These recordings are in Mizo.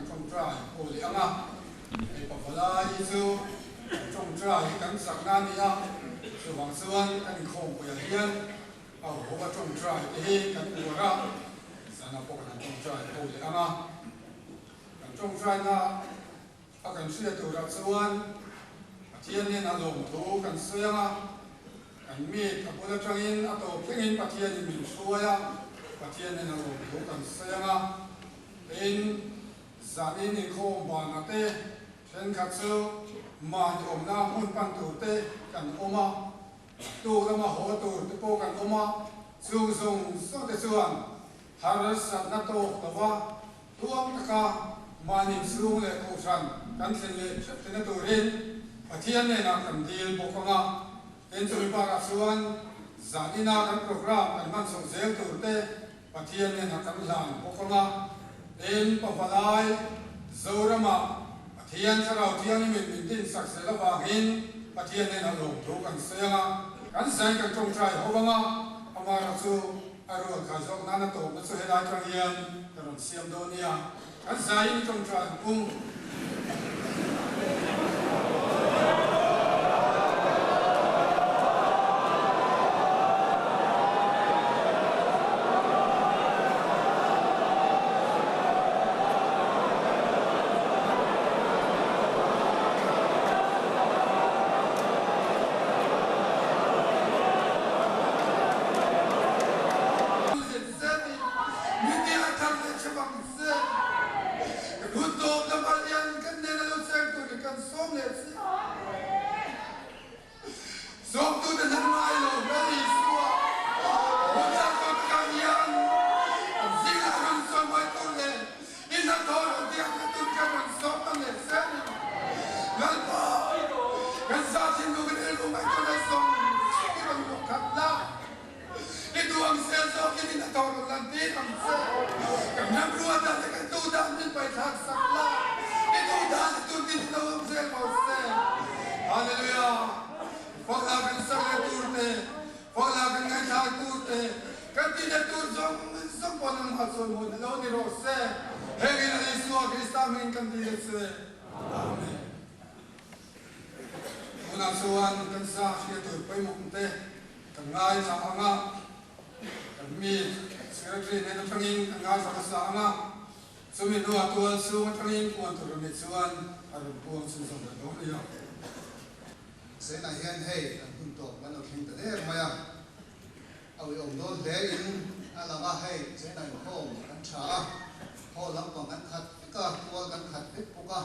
ṭawngṭai ho leh ang a. Hei pavalai hi chu kan ṭawngṭai hi kan chakna a ni a, chuvang chuan kan inkhawmpuiah hian a ho a ṭawngṭai te hi kan uar a, zanah pawh kan han ṭawngṭai ho leh ang a. Kan ṭawngṭaina a kan hriat turah chuan Pathian nen a lawmthu kan sawi ang a, kan mit a bul aṭangin a tawp thlengin Pathianin min hruai a, Pathian nen a lawmthu kan sawi ang a. Tin, zanin inkhawm banah te thenkhat chu mahni awmna hmun pan tur te kan awm a, tuk lama haw tur te pawh kan awm a, chung zawng zawng te chuan harsatna tawk lova Tluang taka mahni chhung leh kohhran kan thlen leh hrep theihna turin Pathian hnenah kan dil bawk ang a. Tin, chumi bakah chuan zan ina kan program kan hman chhoh zel tur te Pathian hnenah kan hlan bawk ang a. Tin, Pavalai Zoramah Pathian Thlarau Thianghlimin min dinsak zel avangin Pathian hnenah lawmthu kan sawi ang a. Kan zain kan tawngtai ho ang a, amaherawhchu A rual khai zawk nan a tawpna chu helai tang hian ka rawn siam dawn nia. Kan zaiin tawngtai ang ung. I duang sel zawkin in a tawh rawn lan tir ang che. Kan ram ruat ah te kan duh dan min paithlak sak la. I duh dan i tun din lo awm zel maw se. Hallelujah. Fawhla kan sak leh tur te, fawhla kan ngaihthlak tur te, kan ti leh tur zawng zawng pawh nangmah chuan hmun a lo ni rawh se. Heng in a Isua Krista hmingin kan ti leh che. Amen. Tunah chuan kan sa hriat tur pawimawh te kan ngaithla ang a, kan mi secretary nen atangin kan ngaithla hmasa ang a, chumi hnuah tual chhung atangin puan tur a nih chuan a rawn puang chhunzawm leh dawn a ni a. Zainah hian hei kan hun tawp kan lo thleng ta der mai a, a uiawm dawn hle in a lang a, hei Zainah inkhawm kan tha a, hall lampang kan khat vek a, tual kan khat vek bawk a,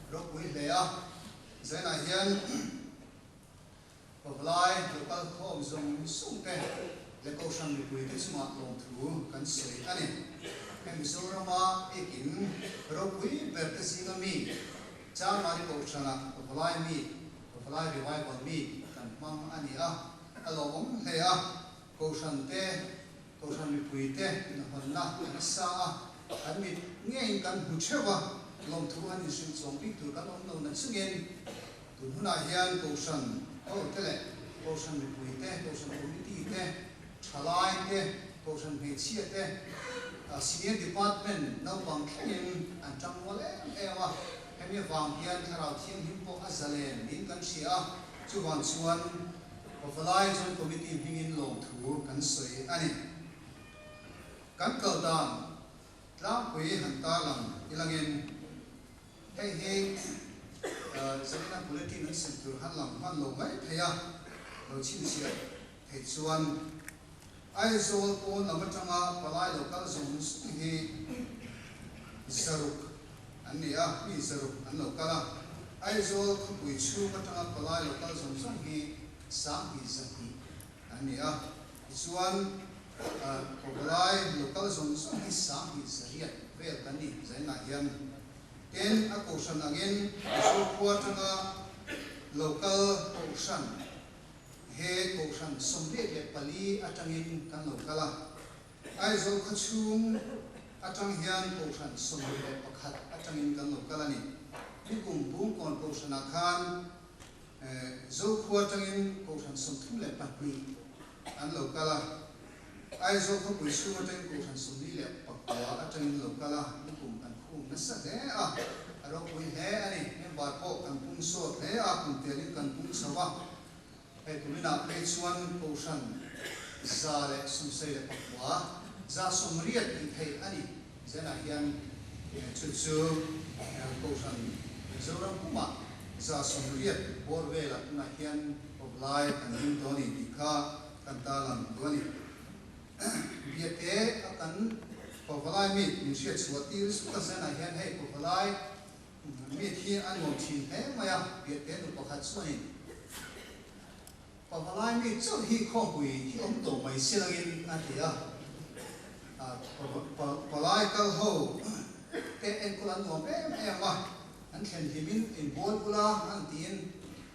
ropui hle a, Zainah hian Pawlai local khawm zawng zawng te leh Kohhran mipui te chungah lawmthu kan sawi a ni. Heng Mizorama biakin ropui ber te zinga mi Chanmari Kohhranah Pawlai Meet, Pawlai Revival Meet kan hmang a ni a, a lawmawm hle a. Kohhran te, Kohhran mipui te inhawnna a nasa a, kan mit ngeiin kan hmu theuh a, lawmthu han inhrilh chuang bik tur kan awm lo na chungin Tun hunah hian Kohhran hote leh Kohhran mipui te, Kohhran Committee te, thalai te, Kohhran hmeichhia te, Senior Department naupang thlengin an tang mual em em a. Hemi avang hian Thlarau Thianghlim pawh a zalen niin kan hria a, chuvang chuan Pavalai Joint Committee hmingin lawmthu kan sawi a ni. Kan kal dan tlangpui han tarlang ilangin. Hei hi Zarina Bulletin an sem tur han lang hman lo mai thei a, lo chhinchhiah theih chuan Aizawl pawn lam atanga palai lo kal zawng zawng hi zaruk an ni a, mi zaruk an lo kal a. Aizawl khawpui chhung atanga palai lo kal zawng zawng hi 2200 an ni a. Tichuan palai lo kal zawng zawng hi 2800 vel kan ni zainah hian. Tin, a kohhran angin Mizo khua atanga lo kal kohhran he kohhran 84 atangin kan lo kal a. Aizawl khaw chhung atang hian kohhran 21 atangin kan lo kal a ni. Nikum Bungkawn kohhranah khan Zo khua atangin kohhran 32 an lo kal a. Aizawl khawpui chhung atangin kohhran 49 atangin lo kal a, nikum kan khum. nasa hle a, a ropui hle a ni. Member pawh kan pung sawt hle a, kum telin kan pung chho a. Hei kuminah phei chuan Kohhran 169, 180 tih theih a ni. Zenah hian chu chu Kohhran Mizoram pumah 180 bawr velah tunah hian awplai kan ding tawh a ni tih kha kan tarlang duh a ni. Biate a kan Pavalai meet min hriat chhuah tir zuk a zenah hian hei Pavalai Meet hi a nuam thin hle mai a, Biate nu pakhat chuanin Pavalai mi chauh hi khawmpui hi awm tawh mai si langin a ti a. Palai kal ho te enkawl an nuam em em a, an thlen hlimin inbual bula an tiin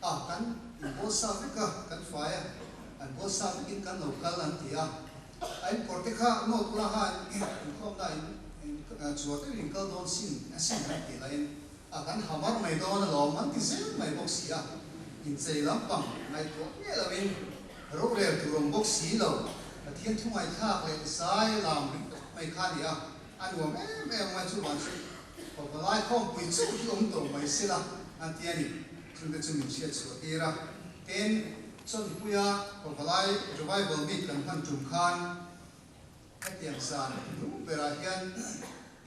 a, kan inbual sa vek a, kan fai a, an bual sa vekin kan lo kal an ti a. A inkawr te kha note bula khan inkhawmna in chuar deuhin in kal dawn sin asin an tih laiin a kan hamar mai dawn alawm an ti zel mai bawk si a, inchei lampang ngaihtuah miah loin rorel tur awm bawk si lo, Pathian thu ngaihthlak leh zai lam ringawt mai kha a ni a, a nuam em em mai chu van chu pavalai khawmpui chauh hi awm tawh mai sela an ti a ni, chungte chu min hriat chhuah tir a, tin Chawnpuia pavalai revival meet kan hman tum khan Hetiang zan lung berah hian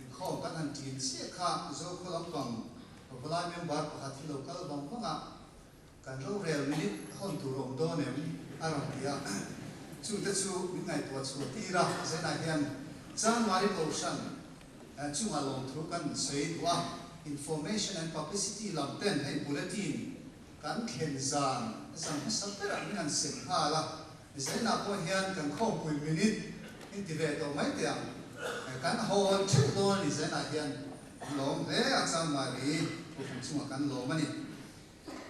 inkhawm kan han ṭin chiah kha Zokhaw lampang Pavalai member pakhat hi lo kal vang vang a, kan rorel minute hawn tur awm dawn em? a rawn ti a. Chute chu min ngaihtuah chhuah tir a, Zainah hian Chanmari Kohhran chungah lawmthu kan sawi duh a, Information and Publicity lam ten hei bulletin kan thlen zan zan hmasa berah min han sem nghal a, Zainah pawh hian kan khawmpui minute in ti ve tawh mai teh ang. Kan hawn theuh dawn a ni Zainah hian kan lawm hle a, Changmari Kohhran chungah kan lawm a ni.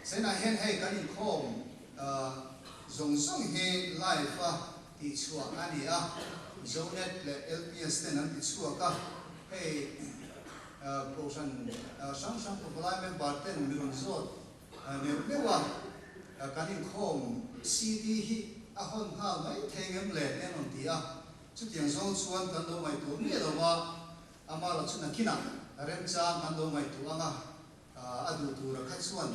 Zainah hian hei kan inkhawm zawng zawng hi live a tihchhuah a ni a, Zonet leh LPS ten an tichhuak a, hei Kohhran hrang hrang Pavalai member ten mi rawn zawt neuh neuh a, kan inkhawm CD hi a hawn nghal mai thei ngem le te an rawn ti a, chutiang zawng chuan kan lo ngaihtuah miah lo a, amah chu nakinah remchang kan lo ngaihtuah ang a, a duh tura kha chuan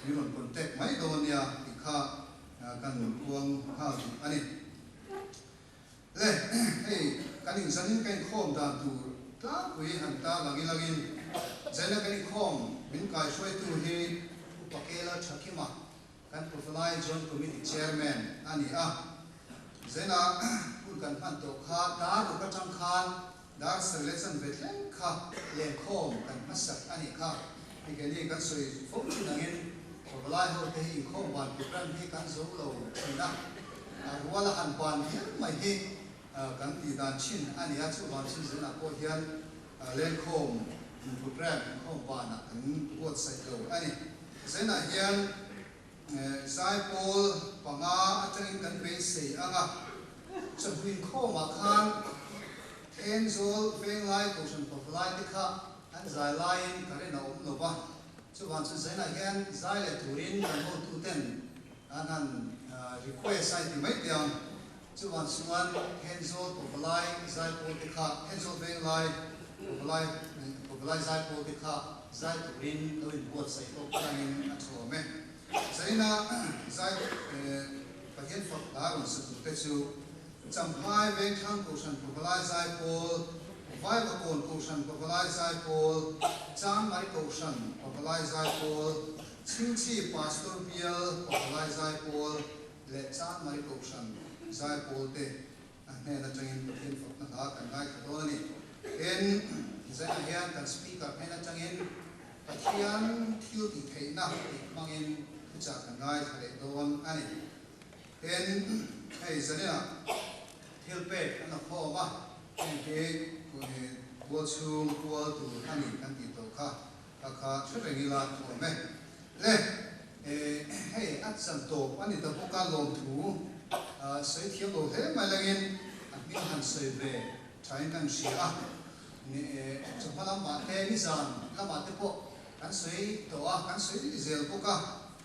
min rawn contact mai dawn nia tih kha kan puang nghal duh a ni. Le, hei kan inzanin ka inkhawm dan tur tlangpui han ta lang ilangin Zaina kan inkhawm min kaihruaitu hi Upa Kela Thakima, kan Pawlai Joint Committee Chairman a ni a. Zaina hun kan hman tawh kha dar ruk atang khan dar sarih leh chanve thleng kha lenkhawm kan hmasak a nih kha. Hei keini kan sawi fo thin angin Pawlai ho te hi inkhawm ban program hi kan zo lo thin a. A rual a han ban viau mai hi kan tih dan thin a ni a, chuvang chu zinah pawh hian lenkhawm program inkhawm banah kan buatsaih lo a ni. Zinah hian zaipawl panga atangin kan beisei ang a, chawhnu inkhawmah khan Thenzawl Venglai Kohhran Pavalai te kha an zai laiin current a awm lo va, chuvang chu zinah hian zai leh turin kan hotuten An han request a inti mai teh ang. Chuvang chuan Thenzawl Pavalai zaipawl te kha, Thenzawl Venglai Pavalai Pavalai zaipawl te kha zai turin lo inbuatsaih tawk tlangin a thuam e. Zaina zai Pathian fak hla rawn sa tur te chu Champhai Vengthlang Kohhran Pavalai zaipawl, Vaivakawn Kohhran Pavalai zaipawl, Chanmari Kohhran Pavalai zaipawl, Chhingchhi Pastor Bial Pavalai Zaipawl leh Chanmari Kohhran Zaipawl te a hnen atangin Pathian fakna hla kan ngaithla dawn a ni. Tin, zainah hian kan Speaker hnen atangin Pathian thil tih theihna tih hmangin thuchah kan ngaithla leh dawn a ni. Tin, hei zaninah thil pek an la khawm a, heng hi tualchhung kual tur a ni kan tih tawh kha. Ka kha hre reng ila thuam e. Le, hei a chan tawp a ni ta bawk a, lawmthu sawi thiam lo hle mai langin a hming han sawi ve thain kan hria a. Chawhma lamah te, nizan lamah te pawh kan sawi tawh a, kan sawi zel bawk a.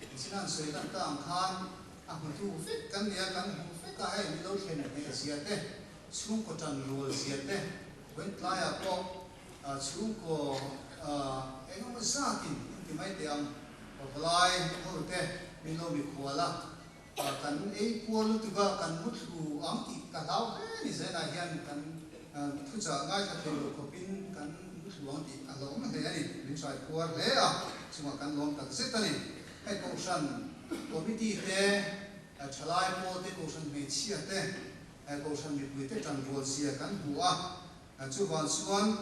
Nichina an sawi lan ta ang khan a hmutu vek kan ni a, kan hmu vek a, hei min lo thlen hneh zia te, chhungkaw tan rual zia te, vawiin tlaiah pawh. Chhungkaw engemaw zatin in ti mai teh ang, pavalai ho te min lo mikhual a, kan ei puar lutuk a, kan muthlu ang tih ka hlau hle ni zenah hian kan thuchah ngaithla thei lo khawpin kan muthlu ang tih a hlauhawm hle a ni. Min hrai puar hle a, chungah kan lawm tak zet a ni. Hei Kohhran Committee te, thalai pawl te, Kohhran hmeichhia te, Kohhran mipui te tanrual zia kan hmu a, Chuvang chuan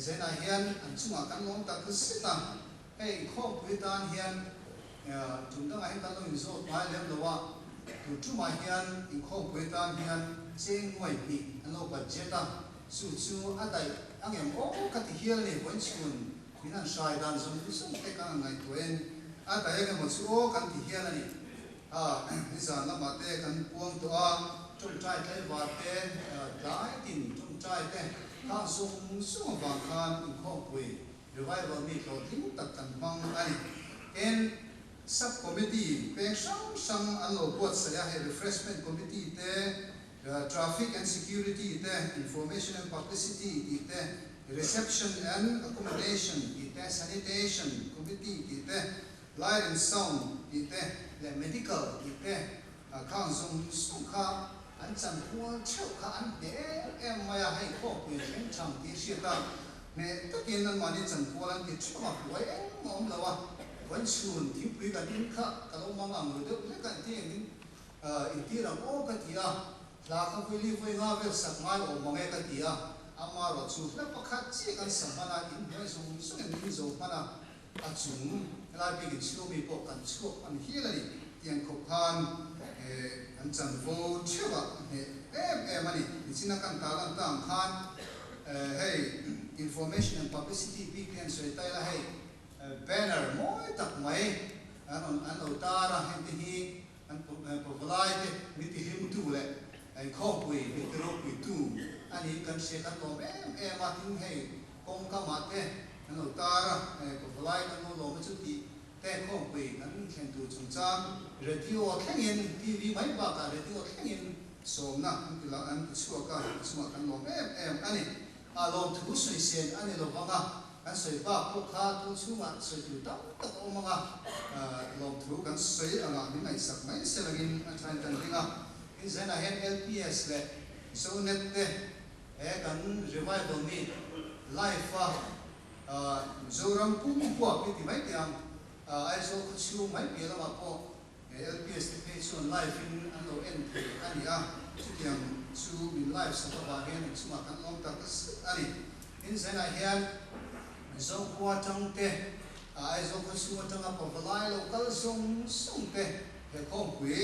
Zainah hian an chungah kan lawm tak zet a, hei inkhawmpui tan hian tum dangah hian kan lo inzawt ngai lem lo a, tun tumah hian inkhawmpui tan hian cheng nuai hnih an lo budget a, chu chu a daih ang em aw ka ti hial a ni, vawiin chhun min han hrai dan zawng zawng te kan han ngaihtuahin a daih ang emaw chu aw kan ti hial a ni. A, nizan lamah te kan puang tawh a, tawngtai tlaivar te, tlai tin tawngtai te khang zung zung avang khan inkhawmpui revival mi hlawhtling tak kan hmang a ni. Tin, sub committee peng hrang hrang an lo buatsaih a, hei refreshment committee te, traffic and security te, information and publicity tih te, reception and accommodation tih te, sanitation committee tih te, Light and sound tih te leh medical tih te khang zawng zawng kha an chan pual theuh kha an hneh em em mai a, hei khawpui thleng thang tih hriat a, hneh takin anmahni chan pual an ti theuh a, buai engmah awm lo a, vawiin chhun thingpui kan in kha ka lo mang ang ru deuh hlek a, engtin engin intir ang aw ka ti a, hla kha vawi li vawi nga vel sak ngai awm mang e ka ti a, amaherawh chu hla pakhat chiah kan sa hman a, inhnuai zawng zawngin min zo hman a. A chung helai bik in chhungmi pawh kan chhuak hman hial a ni tiang khawp khan an chanvo theuh a hneh em em a ni. Nichina kan tarlan ta ang khan hei information and publicity bik te an sawi ta ila hei banner mawi tak mai an rawn an lo tar a hengte hi an pavalai te min ti hlimtu leh inkhawmpui min ti ropuitu a niin kan hria kan lawm em em a tin hei Kawngka mah te kan lo tar a, pavalai kan lo lawm a chu tih te khawmpui kan thlen tur chungchang radio thlengin TV mai bakah radio thlengin sawmna an ti la an ti chhuak a, a chungah kan lawm em em a ni. A lawmthu sawi sen a ni lo vang a, kan sawi bak pawh kha tun chhungah sawi tur tam tak a awm ang a, lawmthu kan sawi angah min ngaihsak mai se langin a thain kan ring a. Tin zainah hian LPS leh Zonet te He kan revival meet live a Mizoram pum huap hi ti mai teh ang, Aizawl khaw chhung mai piah lamah pawh LPS te phei chuan live in an lo en thei a ni a, chutiang chu min live sak avang hian inchungah kan lawm tak zet a ni. Tin zainah hian Zokhua atang te, Aizawl khaw chhung atanga pavalai lo kal zawng zawng te, He khawmpui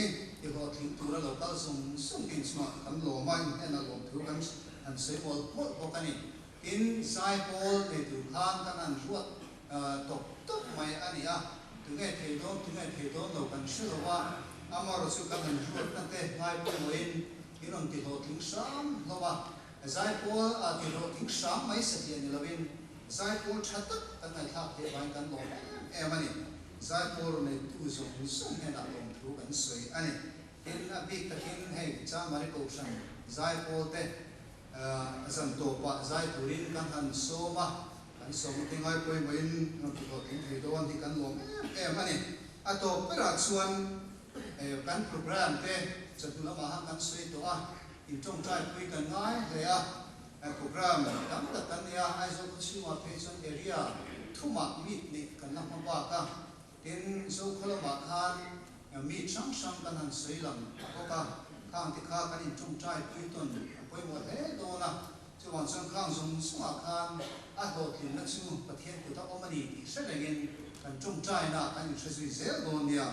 i hlawhtling tura lo kal zung zung te inchungah kan lawm a, inhnenah lawmthu kan han sawi mawlh mawlh bawk a ni. Tin, zaipawl nei tur khan kan han ruat tawp tawp mai a ni a, tunge thei dawn tunge thei dawn lo kan hre lo a, amaherawh chu kan han ruatna te ngai pawimawhin in rawn ti hlawhtling hram hlawm a, zaipawl a ti hlawhtling hram mai satliah ni lovin zaipawl tha tak kan ngaihthlak theih avangin kan lawm em em a ni. Zaipawl neitu zawng zawng hnenah lawmthu kan sawi a ni. Tin, a bik takin hei Chamari Kohhran Zaipawl te zan tawpah zai turin kan han sawm a, kan sawmna te ngai pawimawhin rawn ti hlawhtling thei dawn hi kan lawm em em a ni. A tawp berah chuan kan programme te chawhnu lamah han kan sawi tawh a, intawngtai pui kan ngai hle a. Programme tam tak kan nei a, Aizawl khaw chhungah phei chuan area thumah meet neih kan la hma bak a, tin Zokhaw lamah khan meet hrang hrang kan han sawi lang a bawk a, khang te kha kan intawngtai pui tawn a pawimawh hle dawn a, chuvang chuan khang zawng zawngah khan a hlawhtlinna chu Pathian kut a awm a ni tih hre rengin kan tawngtaina kan inhre zui zel dawn nia.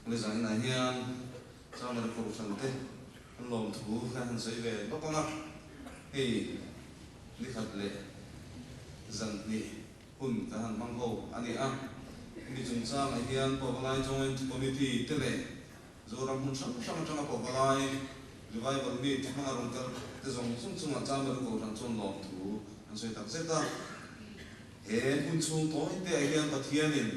Nizanah hian Chamar Kohhran te an lawmthu kha han sawi ve lawk ang a, hei nikhat leh zanhnih hun kan han hmang ho a ni a. Hemi chungchangah hian Pavalai Joint Committee te leh Zoram hmun hrang hrang atanga Pavalai Revival Meet hmanga rawn kal te zawng zawng chungah Chamar Kohhran chuan lawmthu an sawi tak zet a. He hun chhung tawi te ah hian Pathianin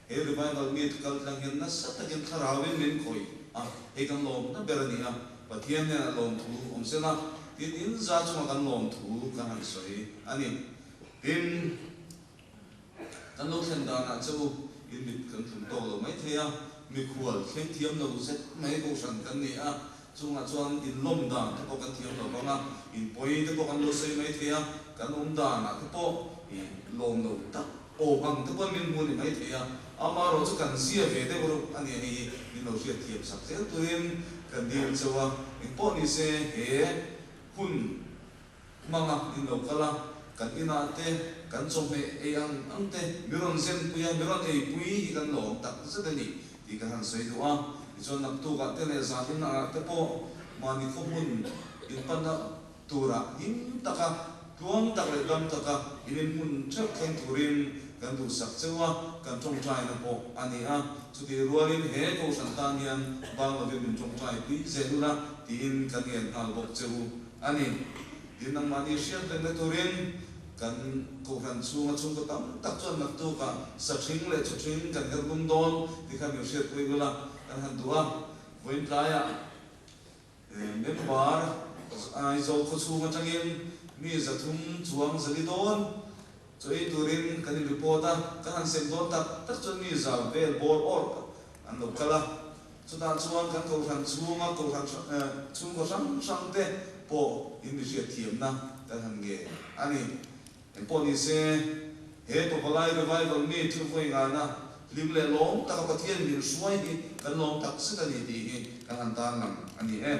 he revival meet kal tlang hian nasa takin thlarauin min khawih a, hei kan lawmna ber a ni a. Pathian hnenah lawmthu awm sela, tin in za chunga kan lawmthu kan han sawi a ni. Tin, kan lo thlen danah che u in mit kan tlum tawk lo mai thei a, mikhual thleng thiam lo zet mai kohhran kan ni a, chungah chuan in lawm dan te pawh kan thiam lo vang a, in pawi te pawh kan lo sawi mai thei a, kan awm danah te pawh i lawm lo tak awm ang te pawh min hmu ni mai thei a, amaherawh chu kan zia ve deuh reuh a nia hei hi min lo hriat thiam sak zel turin kan dil cheu a, engpawh ni se he hun Hmanga in lo kal a, kan inah te, kan chawhmeh ei ang ang te mi rawn zen pui a, mi rawn ei pui hi kan lawm tak zet a ni tih ka han sawi duh a. Tichuan naktukah te leh zan inah te pawh mahni khawhmun inpanna turah him taka, tluang tak leh dam taka in inhmun theuh thleng turin kan duhsak cheu a, kan tawngtaina pawh a ni a. Chutih rualin he Kohhran tan hian bang lovin min tawngtai pui zel ula tiin ka ngen nghal bawk che u. A ni, tin nangmahni hriat rengna turin kan Kohhran chhunga chhungkaw tam tak chuan naktukah sathring leh chawthring kan her lum dawn tih kha min hriatpui ula kan han duh a. Vawiin tlaiah member Aizawl khaw chhung atangin mi 300 chuang zali dawn chaw ei turin kan in report a, kan han sem dawn tak tak chuan mi za vel bawr awr an lo kal a. Chutah chuan kan Kohhran chhunga Kohhran chhungkaw hrang hrang te pawh in mi hriatthiamna kan han nge a ni. Engpawh ni se, he Pavalai Revival mi thu vawi ngana hlim leh lawm taka Pathian min hruai hi kan lawm tak zet a ni tih hi kan han tarlang a ni e.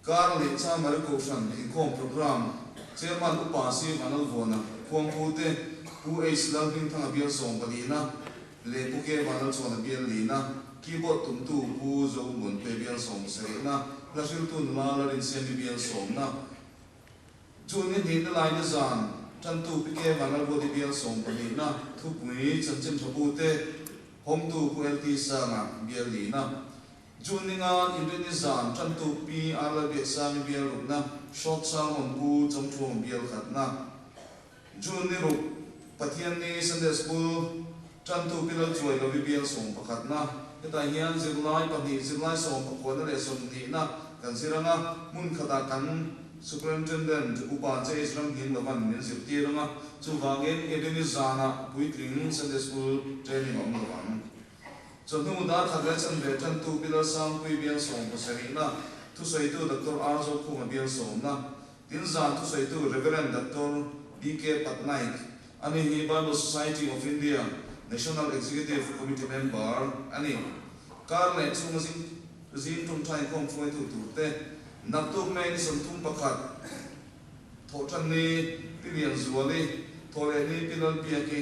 Kar leh Chamari Kohhran inkhawm programme Chairman Upa Si Vanlalvuana, Khuangpu te, Pu H Lalhmingthanga bial 14-na leh Pu K Vanlalchhuana bial lina, Keyboard tumtu Pu Zomuanpuia bial 70-na, hla hriltu nula Larinsiami bial 10-na, June ni hnih ni lai ni zan tantu Pi K Vanlalruati bial 12-na, thupui chanchin thabu te hawngtu Pu LT Sanga bial lina. June ni nga Inrini zan tantu Pi R Lalbiaksangi bial rukna, Short Sermon Pu Chawngthuama bial khatna. June ni ruk Pathianni Sunday School tantu Pi Lalchuai Lovi bial 11-na. Hetah hian zirlai pahnih, zirlai sawmpakuana leh sawmhnihna kan zir anga, hmun khatah kan Superintendent Upa JH Ramhing Lovan min zirtir anga, chuvangin Inrini zanah puitling Sunday School training a awm lovang. Chawhnu dar khat leh chanve tantu Pi Lalsangpui bial 70-na, thusawitu Doctor R Zokhuma bial 10-na, tin zan thusawitu Reverend Doctor BK Patnaik, ani hi Bible Society of India National Executive Committee member a ni. Kar leh chhunga zing zing ṭawngṭai inkhawm hruaitu turte naktuk May ni 31 Thawhṭanni, Pi Lianzuali, Thawhlehni, Pi Lalbiaki,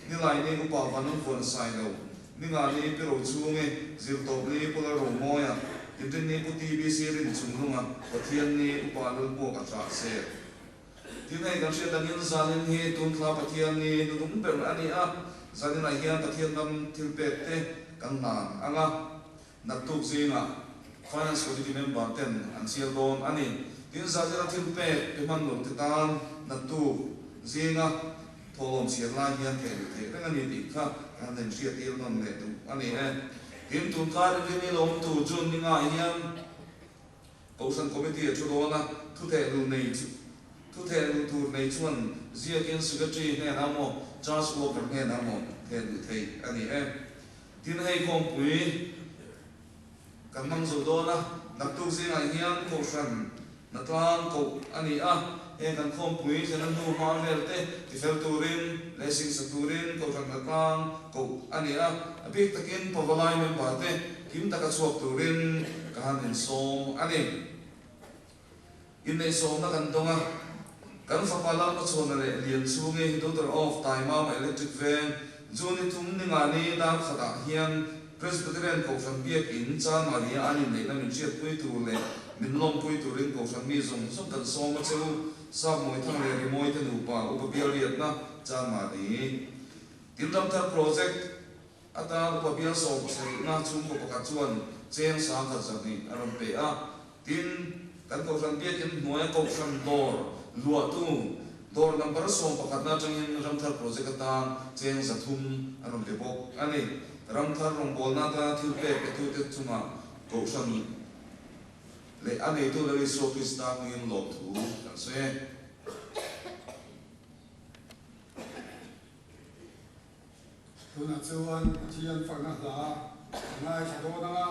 Nilaini, Upa Vanlungvuan Sailo, Ningani, Pi Rochhungi, Zirtawpni, Pu Lalromawia, Inrinni, Pu TBC Rinchunglunga, Pathianni, Upa Lalbuaka ṭah se. Tin, hei kan hriat angin zanin hi tun thla Pathianni nunung ber a ni a, zaninah hian Pathian ram thilpek te kan hlan ang a. Naktuk zingah Finance Committee member ten an chhiar dawn a ni. Tin, zahzira thil pek pe hman lo te tan naktuk zinga thawhlawm chhiar lai hian theh luh theih reng a ni tih kha kan han inhriattir nawn leh duh a ni e. Tin, tunkar rinni lawmtu June ni ngah hian Kohhran Committee a thu dawn a, thu theh luh nei chu thu theh luh tur nei chuan ziakin Secretary hnenah maw Church Worker hnenah maw theh luh theih a ni e. Tin hei khawmpui kan hmang zo dawn a, naktuk zingah hian Kohhran hnatlang koh a ni a, heng kan khawmpui thlen a hnu hma vel te tifel turin leh singsa turin Kohhran hnatlang koh a ni a, a bik takin Pavalai member te kim taka chhuak turin ka han insawm a ni. Inneihsawmna kan dawng a, kan fapa Lalhmachhuana leh Lianchhungi, daughter of Taimama Electric Veng, June ni thum ni nga ni dar khatah hian Presbyterian Kohhran Biakin Chanmari a an inneihna min hriatpui tur leh min lawmpui turin Kohhran mi zawng zawng kan sawm a che u, Sapmawithang leh Rimawite nupa Upa Bialriatna Chanmari Tin Ramthar Project Atan upa bial 70-na chhungkaw pakhat chuan cheng 1100 a rawn pe a. Tin, kan Kohhran biakinn hnuaia Kohhran dawr luahtu dawr number 11-na atangin Ramthar Project atan cheng 300 a rawn pe bawk a ni. Ramthar rawngbawlna atana thil pek petute chungah Kohhran. leh a neitu Lal Isua Krista hmingin lawmthu kan sawi e. Tunah chuan Pathian fakna hla a ngaithla dawn ang a,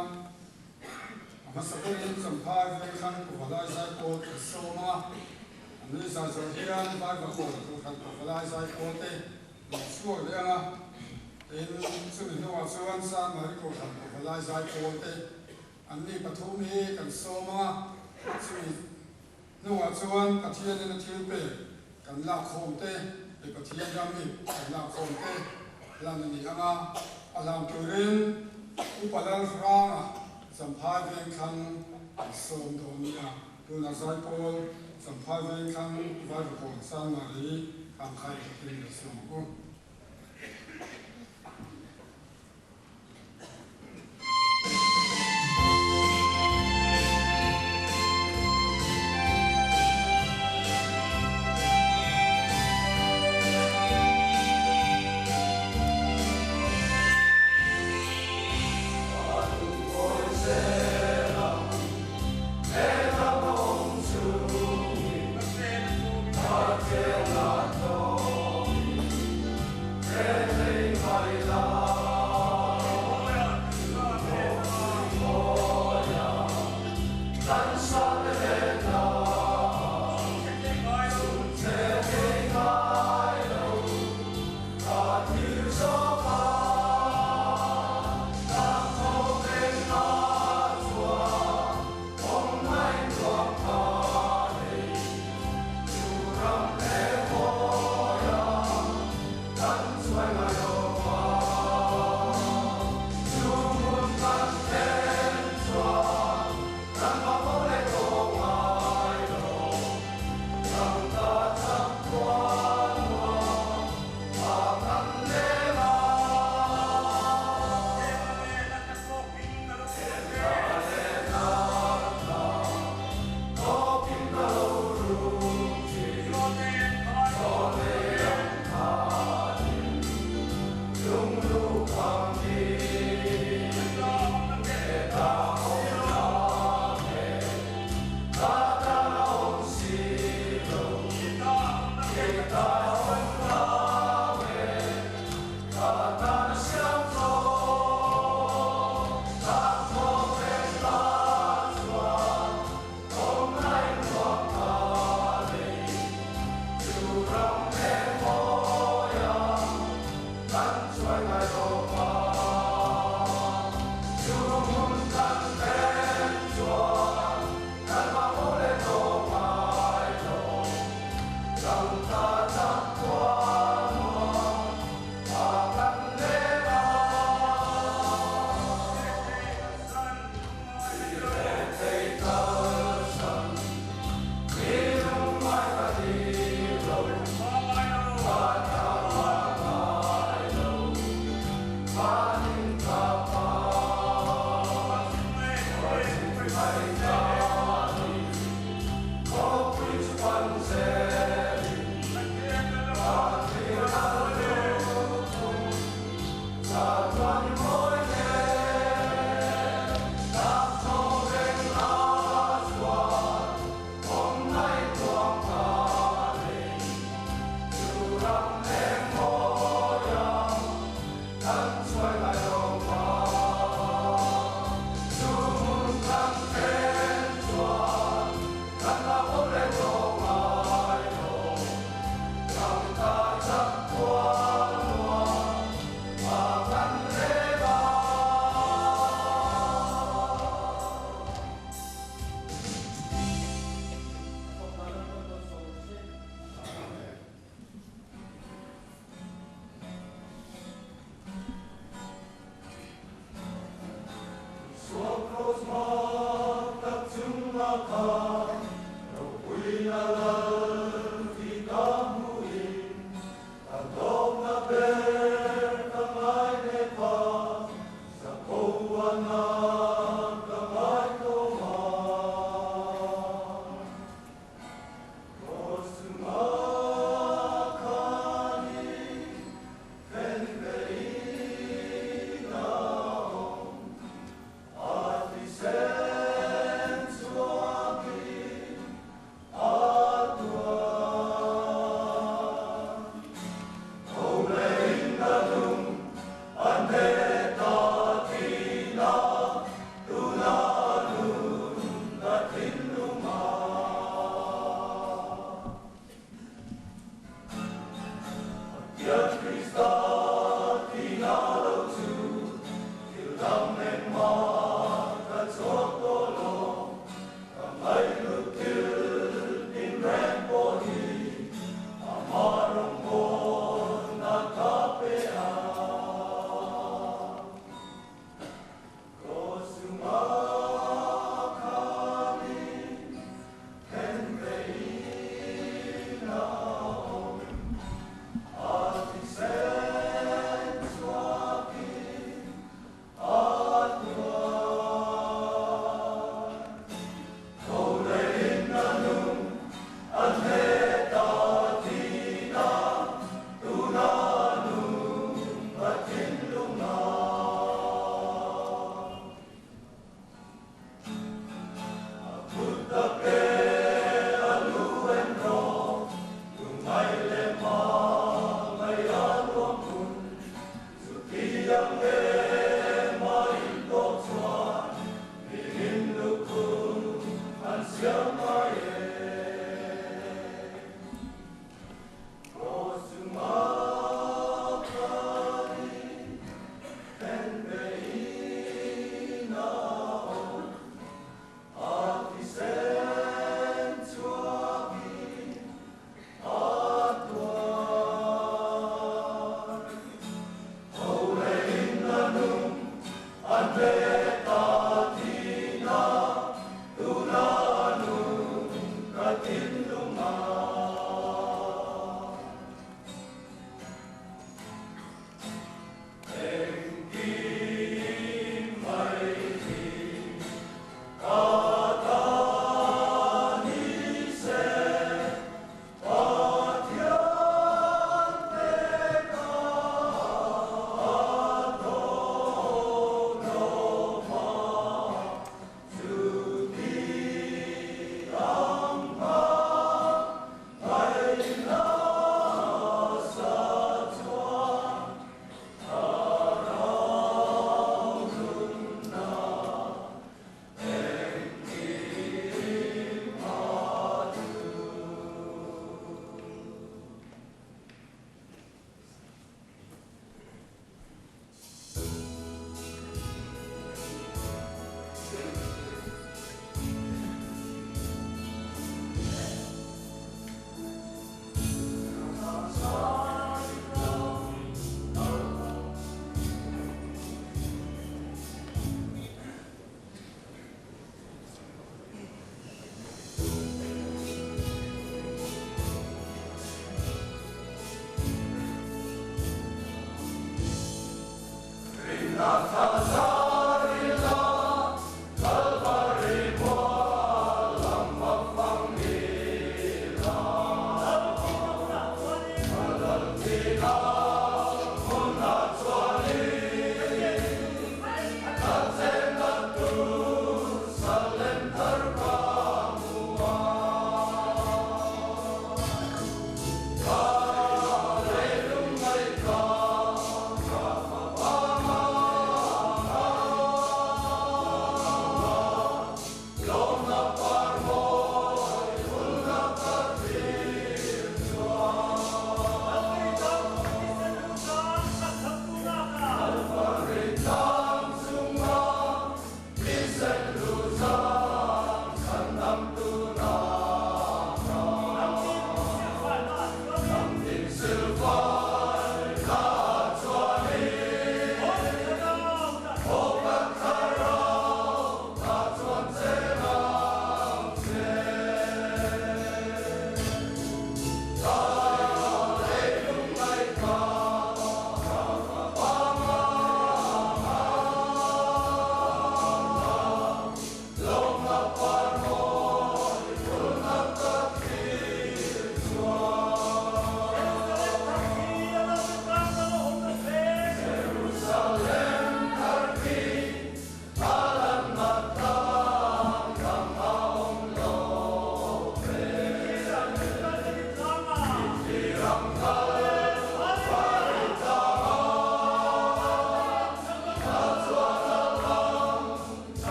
a hmasa berin Champhai vengthlang Kuvalai Zaipawl kan sawm ang a, an nui zai zawh hian Vaivakawn Kohhran Kuvalai Zaipawl te an chhuak leh ang a, tin chumi hnuah chuan San Mari Kohhran Kuvalai Zaipawl te an ni pathum hi kan sawm ang a, chumi Hnuah chuan Pathianin a thil pek kan lakkhawm te, hei Pathian ram ip kan lakkhawm te hlan a ni ang a, a hlan turin Upa Lalhranga Champhai Vengthlang an sawm dawn nia. Tunah Zaipawl Champhai Vengthlang Vaivakawn Sanmari Kangkhai takin lo sawm ang u.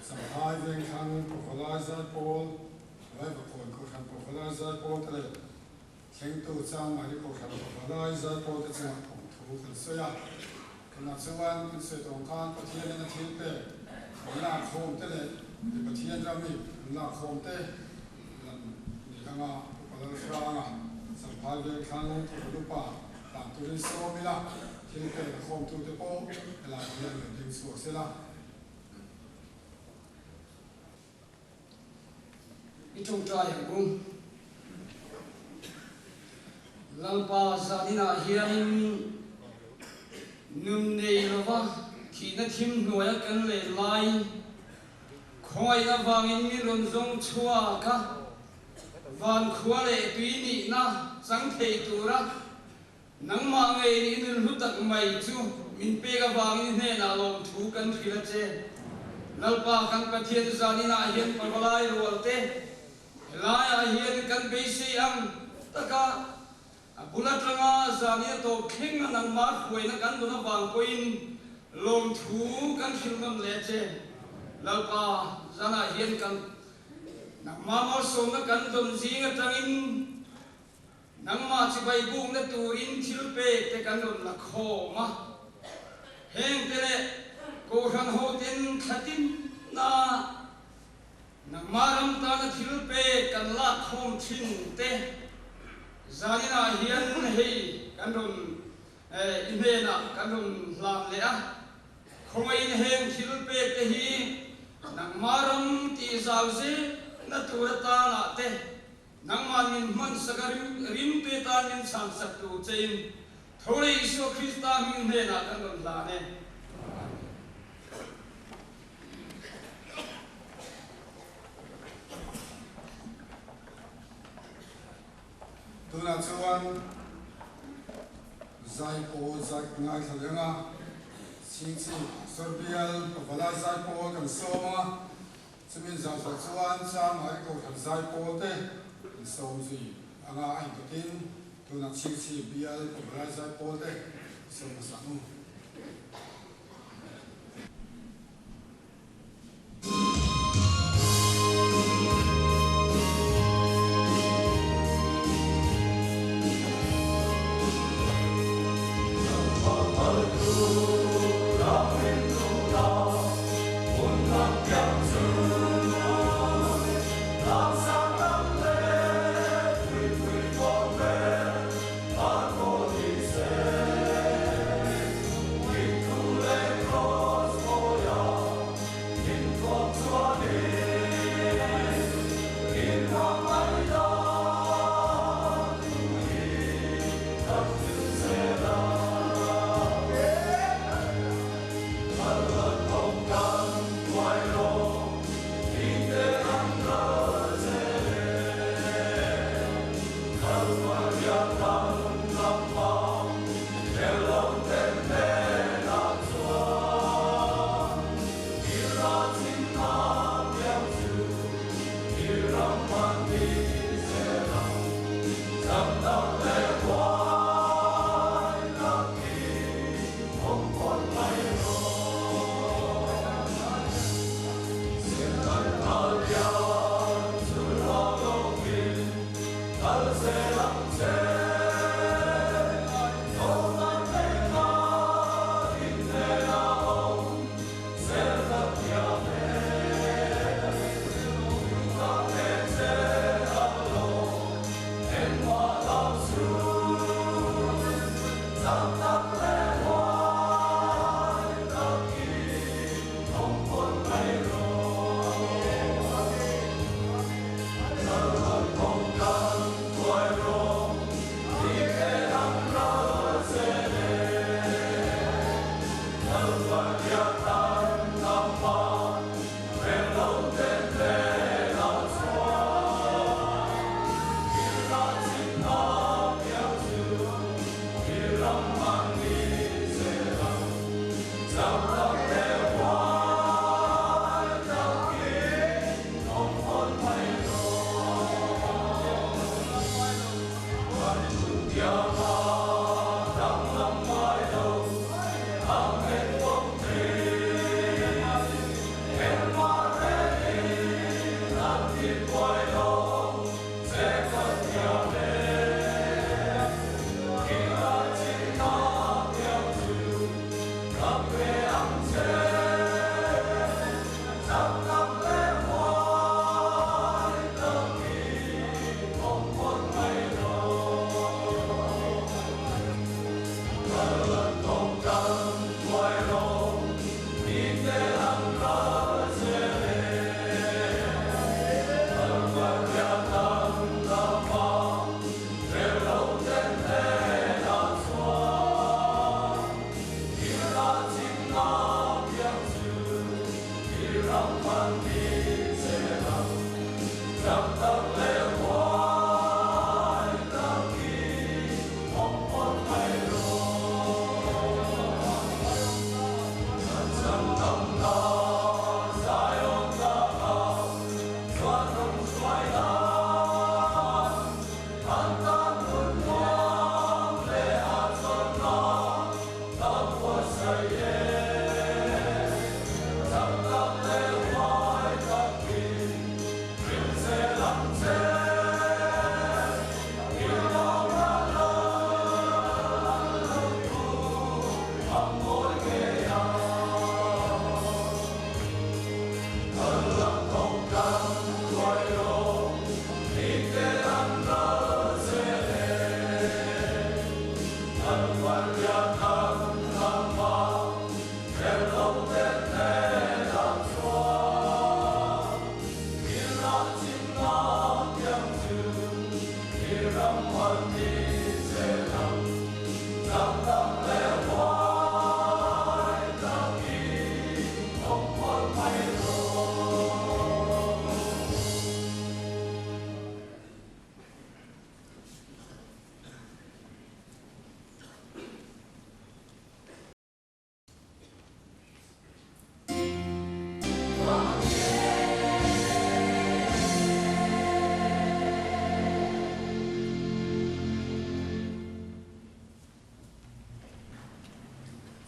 Sanghai Vengthlang Pavalai Zaipawl, Vaivakawn Kohhran Pavalai Zaipawl te leh Thlengtu Changmari Kohhran Pavalai Zaipawl te chungah thawnthu kan sawi a. Tunah chuan kan sawi tawng khan Pathianin a thil pek an lakkhawm te leh mi Pathian rami an lakkhawm te lan ni anga Upa Lalhranga Sanghai Vengthlang Paval Upa tlan turin sawm ila thil pek a khawmtute pawh helai hian rawn ding chhuak sela. I tawngtai ang u. Lalpa zaninah hianin nun nei lova thihna thim hnuaia kan len lai khawngaih avangin mi rawn zawng chhuak a, van khua leh tui nihna chang thei tura nangmah ngei nih nun hlu tak mai chu min pek avangin i hnenah lawmthu kan hrilh a che. Lalpa kan Pathian zaninah hian pavalai rualte Helaiah hian kan beisei ang taka a bul atanga zani a tawp thleng a nangmah hruaina kan dawn avang pawhin lawmthu kan hrilh ngam leh che. Lalpa, zanah hian kan nangmah malsawmna kan dawn zing atangin nangmah chibai bukna turin thil pek te kan rawn la khawm a. Heng te leh Kohhran hoten thlatinna Nangmah ram tana thil pek kan lak khawm thin te zaninah hian hei kan rawn i hnenah kan rawn hlan leh a, khawngaihin heng thil pek te hi nangmah ram tih zau zelna tur atanah te nangmah min hmansak a rim te tan min chhansak tur chein tho leh Isua Krista hming hnenah kan rawn hlan e. Amen. Tunah chuan Zaipawl zai ngaithla leng a, Chhingchhip Sorbial Pavalai Zaipawl kan sawm a, chumi zah zawh chuan Chamari Kohhran Zaipawl te kan sawm zui anga a intawtin tunah Chhingchhip Bial Pavalai Zaipawl te sawm hmasa ang u.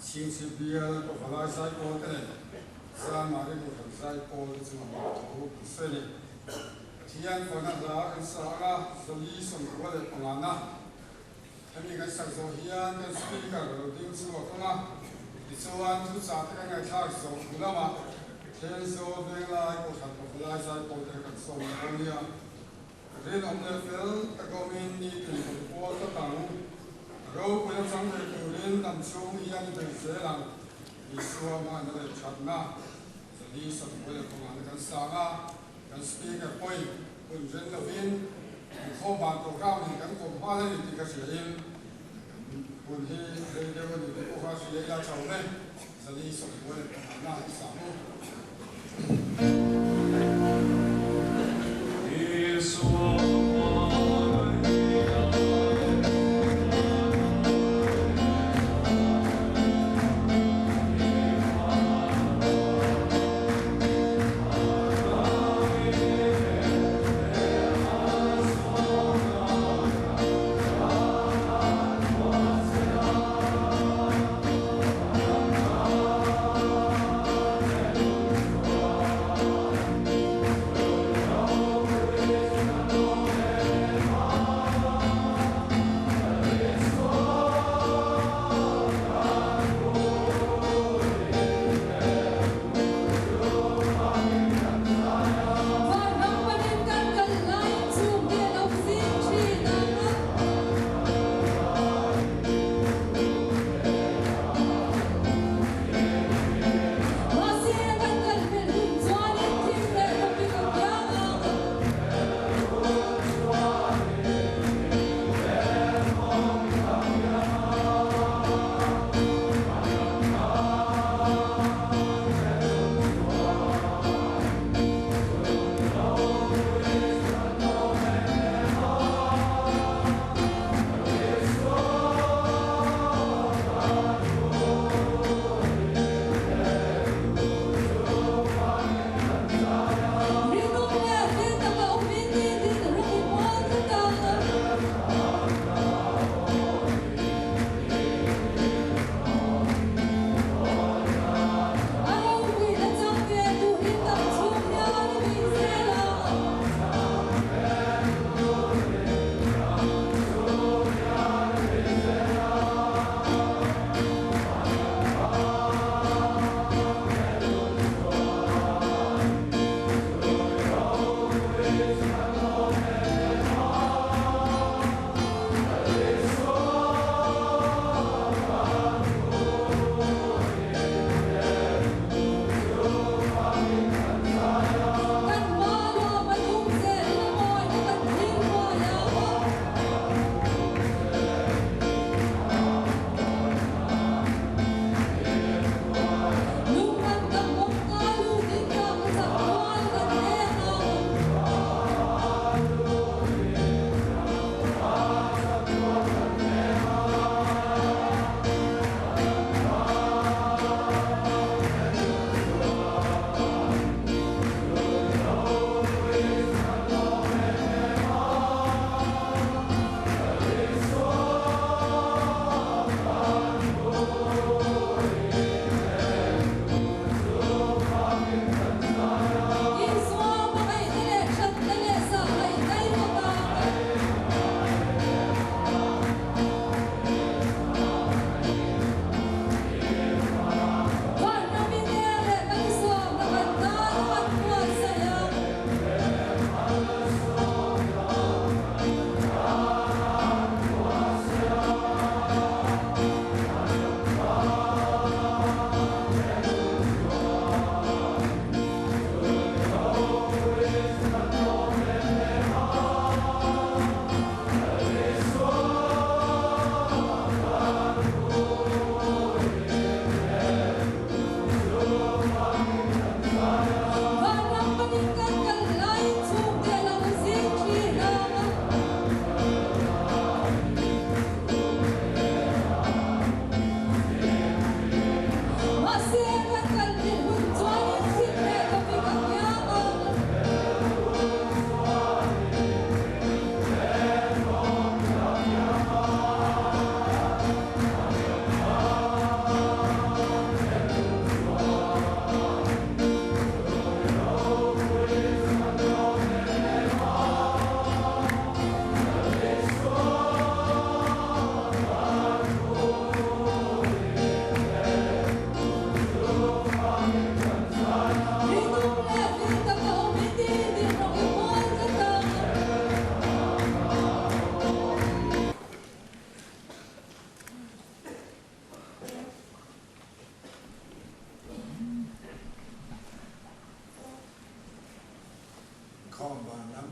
Chhingchhip bial Pavalai Zaipawl te leh Zanmari Kohhran Zaipawl te chungah lawmthu kan sawi a ni. Pathian fana hla kan sa ang a, 495 na. Hemi kan sak zawh hian kan Speaker a lo ding chhuak ang a, tichuan thuchah te kan ngaihthlak zawh hnu lamah Thenzawl Venglai Kohhran Pavalai Zaipawl te kha kan sawm leh dawn nia. Rinawm leh fel tak awmin nitin kan pawl tlat ang. Ropui a chang ve turin dam chhung hian i bei zel ang. Isua hmanna leh thatna 495 na kan sang a, kan Speaker pawhin hun ren lovin inkhawm van program hi kan kawm hmal a ni tih ka hriain kan hun hi rei deuh a ni tih pawh kha hria ila tha awm e. 495 na i sang u.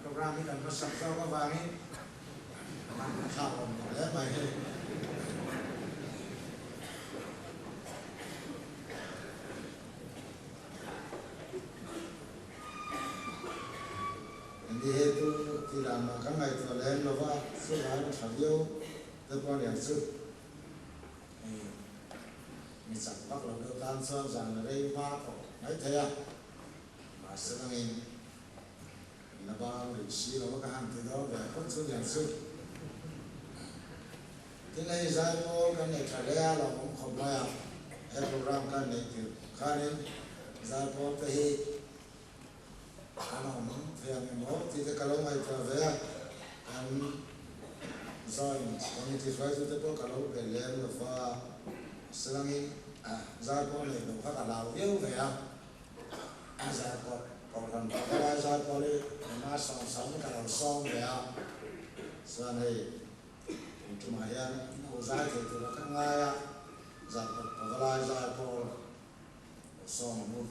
Programme hi kan hmasak zawk avangin a mangthlak awm lo hle mai hei. Ni he tu ti dan mah kan ngaihtuah lem lo va, chuvang tha viau te pawh aniang chu. Hei mi chak vak lo deuh tan chuan zan la rei hma tawh mai thei a, mahse dangin la bang rih si lo va ka han ti dawn ve phawt chu aniang chu. Tin hei zaipawl kan nei tha hle a, lo awm khawp mai a, he program kan neih tirh khanin zaipawl te hi An awm thei ang emaw tih te ka lo ngaihtuah ve a, kan joint committee hruaitute pawh ka lo be lem lo va, silangin zai pawh neih loh kha ka hlau viau ve a, zai pawh kohhran pawh ka lai zai pawh hi nuna sawm sawm ka lo sawm ve a, chuan hei tun tumah hian hmuh zai thei tura ka ngai a, zai pawh ka lai zai pawh lo sawm ang u.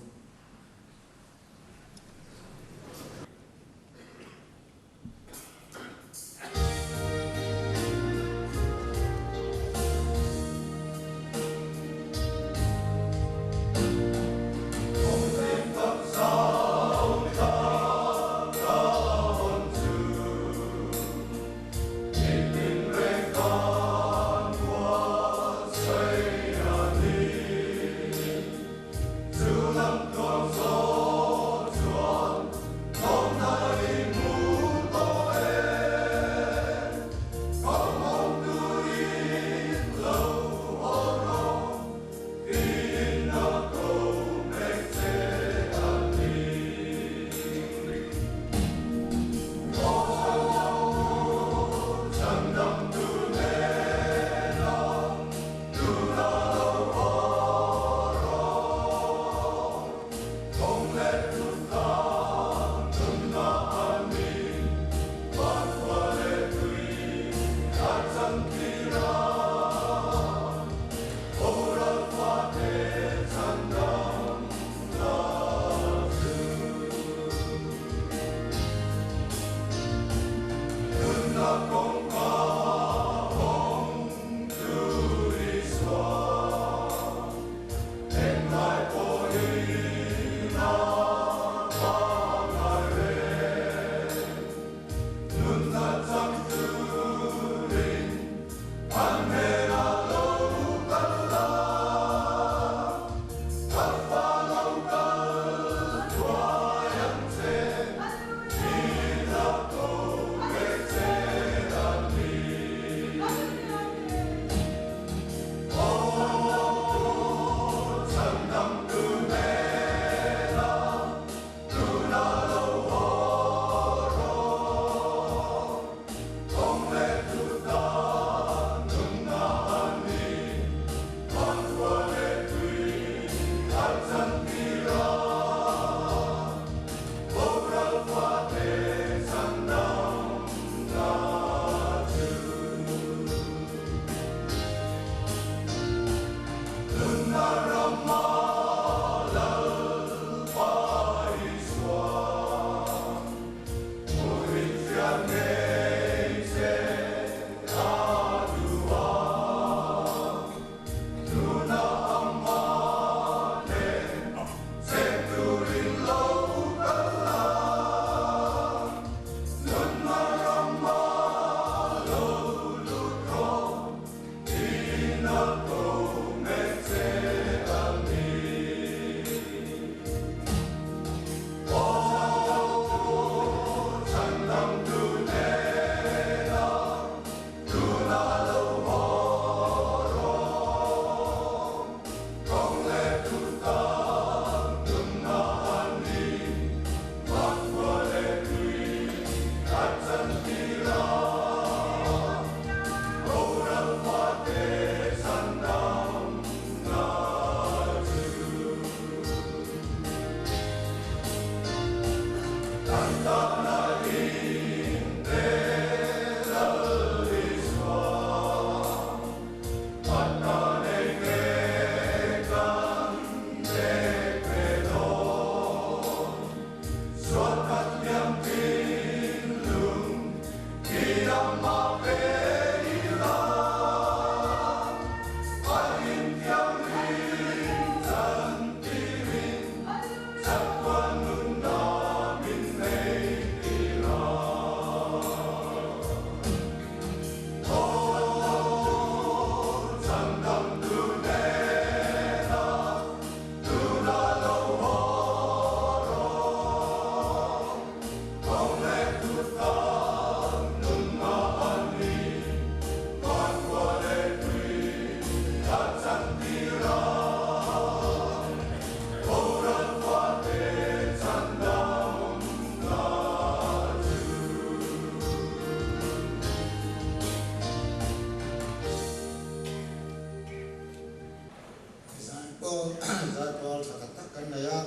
zaipawl tha tak tak kan nei a,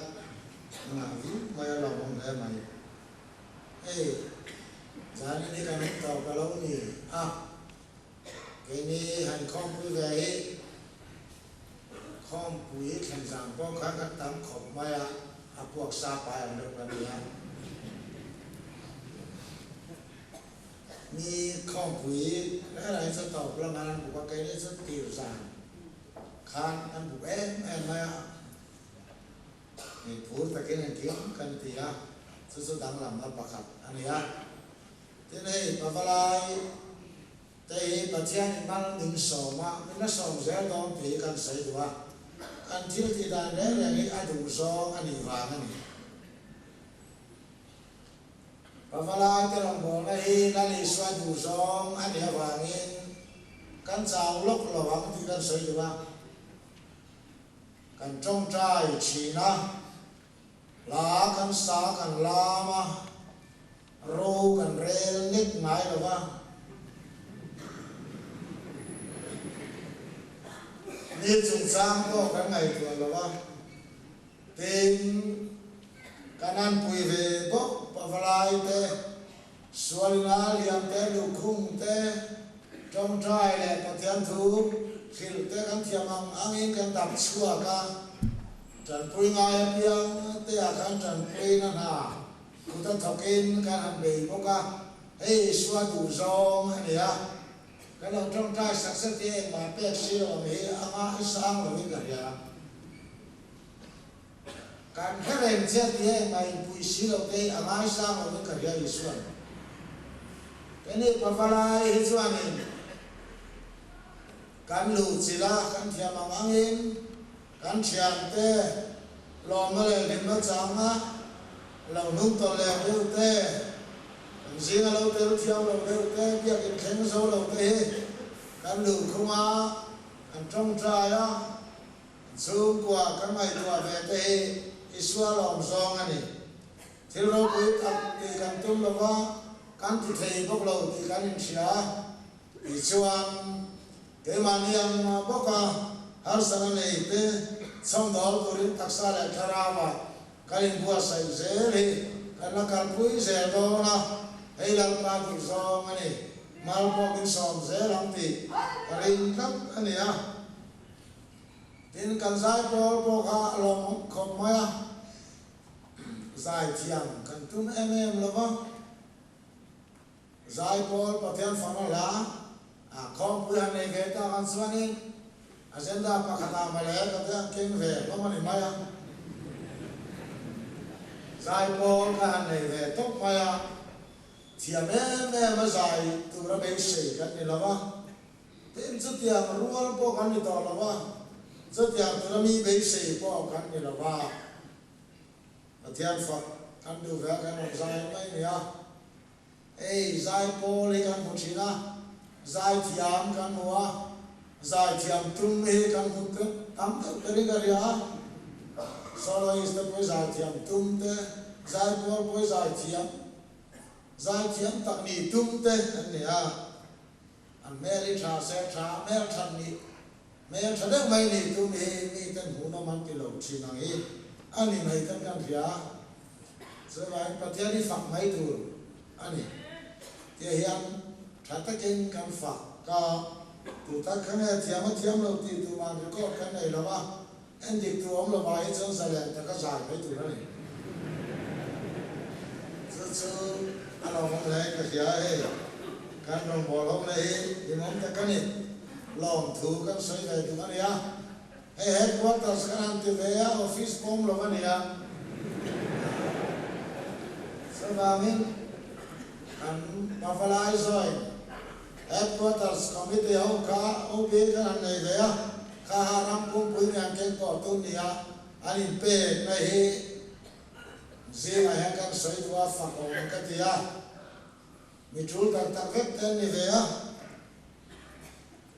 engah viau mai a lawmawm hle mai. Hei, zanin hi kan awm tawh ka lo ni a, keini han khawmpui ve hi khawmpui thlen zan pawh khan kan tam khawp mai a, a puak sa pai ang deuh kan ni a. Mi khawmpui reng reng chu tawp lamah an buk a, keini chu tir zan khan an buk em em mai a, mi phur takin engkim kan ti a, chu chu danglamna pakhat a ni a. Tin hei Pavalai te hi Pathianin mal min sawm a, min la sawm zel dawn tih hi kan sawi duh a, kan thil tih dan reng reng hi a duh zawng a nih vang a ni. Pavalai te rawngbawlna hi Lal Isua duh zawng a nih avangin kan chau lawk lo ang tih kan sawi duh a. Kan tawngtai thin a, hla kan sa kan lam a, ro kan rel nek ngai lo va. Mi chungchang pawh kan ngaihtuah lo va. Tin, kan han pui ve bawk pavalai te, sualina liam te, luhkhung te, tawngtai leh Pathian thu hrilh te kan thiam ang angin kan dap chhuak a, tanpui ngai apiang te ah khan tanpuina hna kut a thawkin kan han bei bawk a, hei Isua duhzawng a ni a, kan lo tawngtai sak zet hi engmah pek si lo ang hi anga i sang lovin ka hria. Kan hre reng che tia engmah inpui si lo te hi a ngaisang lovin ka hria Isuan. Keni pavalai hi chuanin kan luhchilh a, kan thiam ang angin kan thiante lawmna leh hlimna changa lo hnung tawlh leh deuh te, kan zinga lo tel thiam lo deuh te, biakin thleng zo lo te hi kan luhkhung a, kan tawngtai a. Chhungkua ka ngaihtuah ve te hi i sualawm zawng a ni. Thil ropui tak tih kan tum lo va, kan ti thei bawk lo tih kan inhria a. Tichuan, keimahni ang bawka harsatna nei te chhawmdawl turin taksa leh thlarauah kan inbuatsaih zel hi kan la kalpui zel dawn a, hei Lalpa duh zawng a ni. Mal pawh min sawm zel ang tih ka ring tlat a ni a. Tin, kan zai pawl pawh kha a lawmawm khawp mai a, zai thiam kan tum em em lo va, zai pawl Pathian fang a hla a khawmpui han nei ve tak ang chuanin agenda pakhatah mawle ka te an keng ve hlawm a ni mai a, zai pawl ka han nei ve tawp mai a, thiam em em a zai tura beisei kan ni lo va. Tin, chutiang rual pawh kan ni tawh lo va, chutiang tura mi beisei pawh kan ni lo va, Pathian fak kan duh ve a, kan rawn zai mai ni a. Hei, zai pawl hi kan hmu thin a, zai thiam kan hmu a, zai thiam tum hi kan hmu tam deuh berin ka hria a, soloist te pawh hi zai thiam tum te, zai pawl pawh hi zai thiam, zai thiam tak nih tum te an ni a. An hmel hi tha se tha, hmel that nih, hmel tha deuh mai nih tum hi miten hmuhnawm an ti lo thin ang hi a ni mai kan kan hria. Chuvangin Pathian hi fak mai tur a ni. Tia hian tha takin kan fak ka tu tak kha nge thiam a thiam lo tih tuman record kan nei lo a, endik tu awm lovah hi chuan zalen taka zai mai tur a ni. Chu chu a lo awm hle ka hria hei, kan rawngbâwl ho na hi hlimawm tak a ni, lawmthu kan sawi ve duh a nia, hei headquarters kan han ti ve a, office pawm lo a nia, chuvangin kan Pavalai Joint Headquarters Committee ho kha OB kan han nei ve a, kha ha ram pumpui rian keng pawh tun nia an inpekna hi Zingah hian kan sawi duh a, fak awm ka ti a, mi tul tak tak vek te an ni ve a.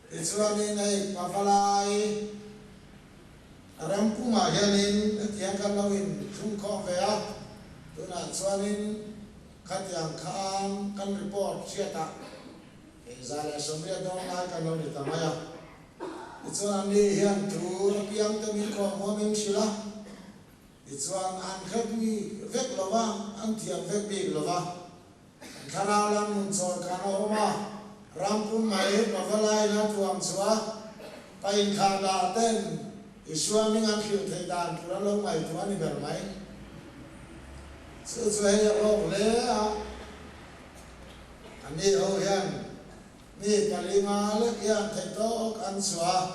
Tichuanin hei Pavalai ram pumah hianin hetiang kan lo inchhungkhawm ve a, tunah chuanin khatiang khan kan report hriatah 180 dawn lai kan lo ni ta mai a. Tichuan an ni hian thu apiang te min kawm huam in hrilh a, tichuan an hre bik vek lo va, an thiam vek bik lo va. An thlarau lam nun chawlhkan a awm a, ram pum mai pavalaiin a tuam chhuah a, pa inkhah dah ten Isua hming an hrilh theih dan tur an lo ngaihtuah a ni ber mai. Chu chu hei a hlawk hle a, a ni ho hian mi palinga lek hian theih tawk an chhuah a,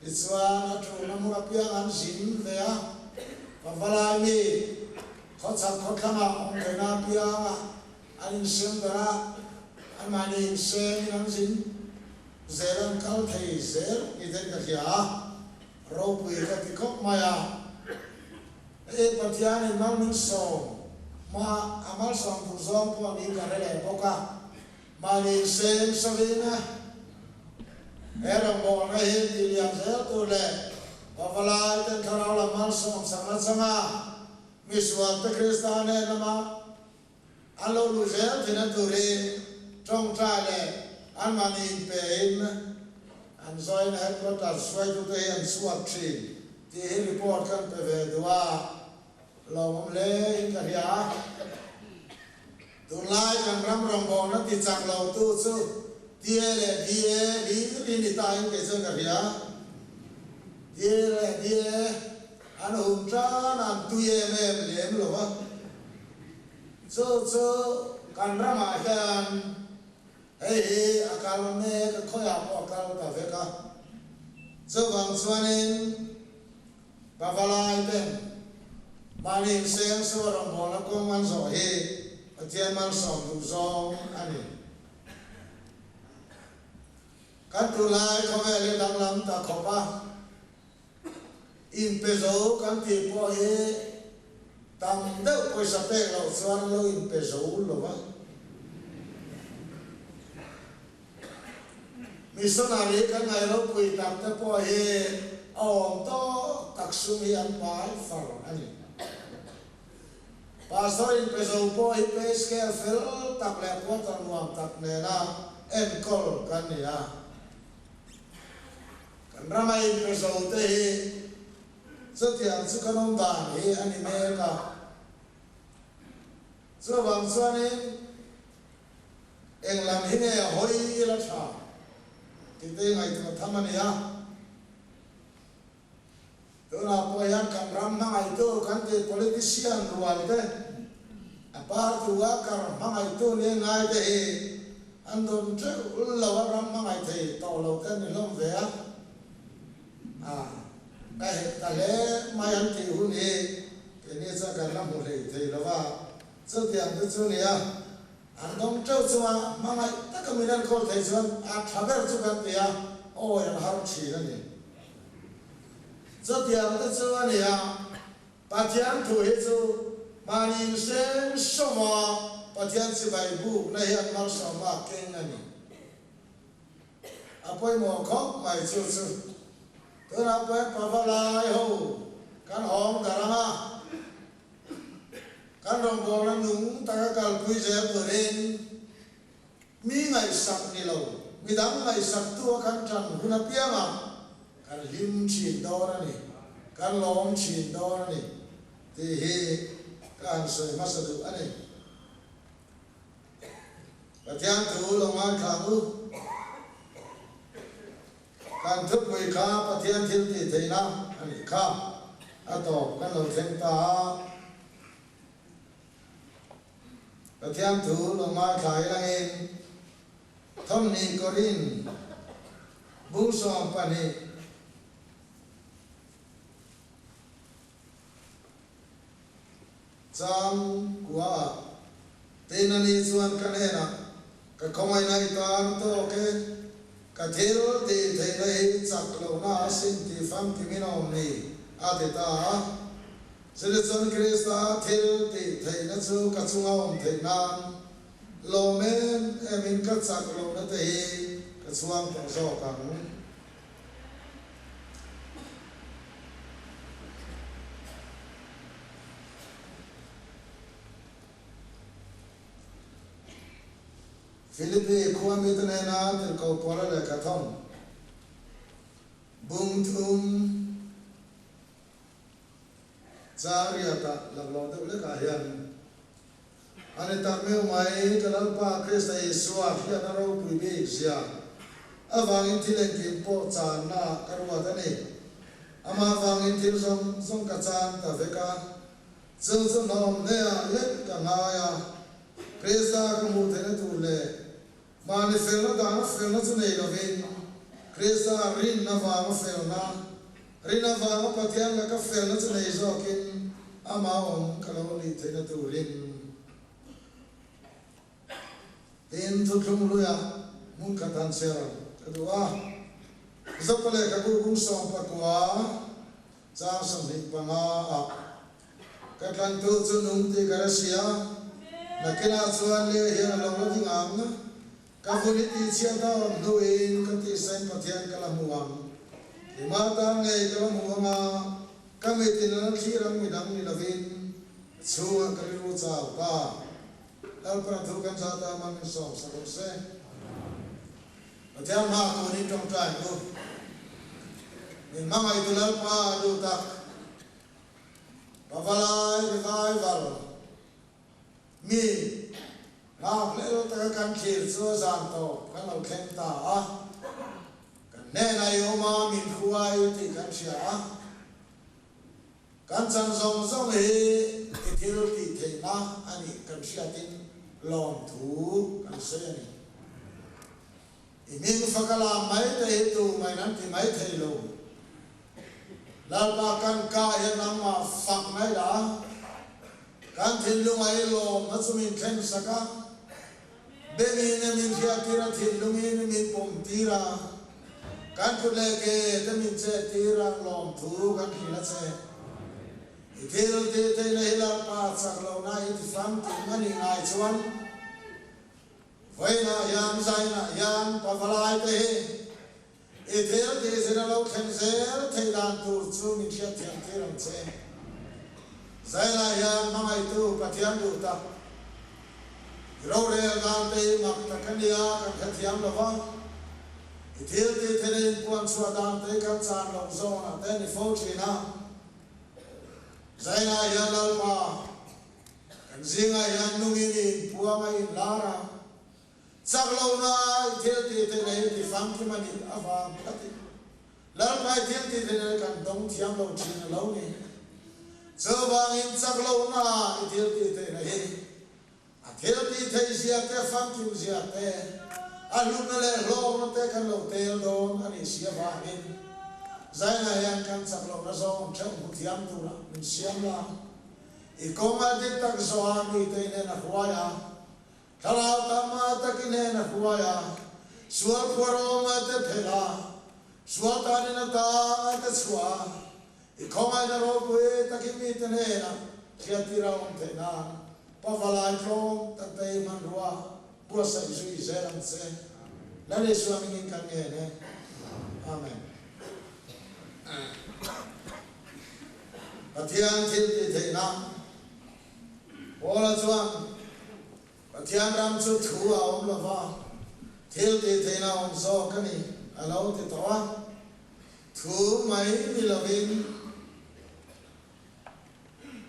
tichuan a ṭulna hmun apiang an zin ve a, pavalai mi khawchhak khawthlangah awm theihna apiangah an insem ber a, anmahni insengin an zin. Zel an kal thei zel ni ten ka hria a, ropui ka ti khawp mai a. Hei Pathianin mal min sawm hma a malsawm duh zawng pawh niin ka hre leh bawk a, mahni insem savin a he rawngbawlna hi tih lian zel tur leh pavalai ten thlarau lam malsawm sakna changa misual te Krista hnen lama An lo luh zel thin a turin tawngtai leh anmahni inpein an Joint Headquarters hruaitute hi an chhuak thin tih hi report kan pe ve duh a, lawmawm hle in ka hria. Tunlai kan ram rawngbawlna ti chak lo tu chu TA leh DA hlir hi ni ta in kei chuan ka hria. TA leh DA an hum tan an tui em em lem lo va. Chu chu kan ramah hian hei hi a kal mek a, khawiah pawh a kal ta vek a. Chuvang chuanin pavalai ten mahni inseng sual rawngbawlna kawng an zawh hi Pathian malsawm duh zawng a ni. Kan tunlai khawvel hi danglam ta khawp a. Inpe zo kan tih pawh hi tam deuh pawisa pek loh chuan an lo inpe zo lo va. Missionary kan ngaih ropui tak te pawh hi a awm tawk tak sum hi an pai far a ni. Pastor inpe zo pawh hi pay scale fel tak leh quarter nuam tak nena enkawl kan ni a. Kan rama inpe zo te hi chutiang chu kan awm dan hi a ni mek a. Chuvang chuanin eng lam hi nge a hawi ila tha tih te hi ngaihtuah tham a ni a. Tunah pawh hian kan ram hmangaihtu kan tih politician rual te, a party worker hmangaihtu nia ngai te hi an dawn teuh lo a, ram hmangaih thei tawh lo te an ni hlawm ve a. A, ka hek ta hle mai an tih hun hi keini chuan kan la hmu hlei thei lo va, chutiang te chu nia an dawng teuh chunga hmangaih taka min enkawl thei chuan a tha ber chu kan ti a, awi an har thin a ni. Chutiang te chu a ni a, Pathian thu hi chu mahni inseng sawma Pathian chibai bukna hian malsawmna a keng a ni. A pawimawh khawp mai chu chu. Tunah pawhin pavalai ho kan hawng darh ang a, kan rawngbawlna nung taka kalpui zel turin Mi ngaihsak ni lo, midang ngaihsaktu a kan ṭan hun apiangah kan hlim ṭhin dawn a ni, kan lawm ṭhin dawn a ni tih hi ka han sawi hmasa duh a ni. Pathian thu lo ngaithla ang u. Kan thupui kha Pathian thil tih theihna a nih kha a tawp kan lo thleng ta a. Pathian thu lo ngaithla i langin thawmhnih Korin bung 12 chang kua ah tin a ni chuan ka hnenah ka khawngaihna i tan tawk e, ka thil tih theihna hi chak lohna a sin tih famkimin a awm ni a ti ta a. Chutichuan Krista thil tih theihna chu ka chunga awm theih nan lawm em emin ka chak lohna te hi ka chhuang tawh zawk ang. Philippi khua mite nena tirhkoh Paula lehkha thawm. Bung thum Chariat-ah laklawh deuh lekah hian a ni tak meuh mai, ka Lalpa Krista Isua hriatna ropui bik zia avangin thil engkim pawh channa ka ruat a ni. Amah avangin thil zawng zawng ka chan ta vek a, chu chu hnawm hneah lek ka ngai a, Krista ka hmuh theihna tur leh Mahni felna dana felna chu nei lovin, Krista rin avanga felna, rin avanga Pathian laka felna chu nei zawkin amah awm ka lo nih theihna turin. Tin, thuthlung hluiah hmun khat han chher ka duh a, Zopa lehkhabu bung 19 chang 25 ah, Ka tlantu chu nung tih ka hre sia, nakinah chuan leh hian a lo la ding ang. Ka vun i tihchhiat a awm hnuin ka tihsain Pathian ka la hmu ang. Keimah tan ngei ka la hmu ang a, ka mitin a la thlir ang midang ni lovin ka chhungah ka rilru chau ta. Lalpana thu kan zah ta man min sawm sak rawh se. Pathian hma tunin tawngtai ang u. Min hmangaihtu Lalpa duh tak. Pavalai revival mi nghakhlel taka kan thlir chu a zan tawp kan lo thleng ta a, kan hnenah i awm a, min hruai tih kan hria a, kan chan zawng zawng hi i thil tih theihna a nih kan hriatin lawmthu kan sawi a ni. I hming fak a lam mai te hi tu mai nan ti mai thei lo. Lalpa kan ka hian nangmah fak mai la, kan thinlung a i lawm na chu min thleng sak a, bengin e min hriat tir a, thinlungin e min pawm tir a, kan kut leh ke te min chet tir a, lawmthu kan hrilh a che. I thil tih theihna hi Lalpa chak lohna i ti famkim a nih ngai chuan, Vawiinah hian zainah hian pavalai te hi i thil tih zir a lo thleng zel theih dan tur chu min hriatthiam tir ang che. Zainah hian hmangaihtu Pathian duh tak i rorel dan te hi mak tak a nia kan hrethiam lo va, i thil tih theih leh inpuan chhuah dan te hi kan chan loh zawnah te a ni fo thin a. Zainah hian Lalpa Kan zingah hian nungin i inpuang a inlar a, chak lohna i thil tih theihna hi ti famkim a nih avang tlatin Lalpa i thil tih theihna hi kan dawng thiam lo thin a lo ni. Chuvangin chak lohna i thil tih theihna hi a thil tih theih zia te, famkim zia te, a hlutna leh hlawkna te kan lo tel dawn a nih si avangin zainah hian kan chak lohna zawng theuh hmu thiam tura min siam la. I kawnga dik tak zawha mite i hnen a hruai a, thlarau tama tak i hnen a hruai a, sual khuarawnga te phelh a, sual tanin a tanga te chhuah a, i khawngaihna ropui tak i mite hnenah hriattir a awm theih nan pavalai tlawm tak te i hmanrua buatsaih zui zel ang che. Lal Isua hmingin kan ngen e. Amen. Pathian thil tih theihna Paula chuan, Pathian ram chu thu a awm lo va, thil tih theihna a awm zawk a ni, a lo ti tawh a. Thu mai ni lovin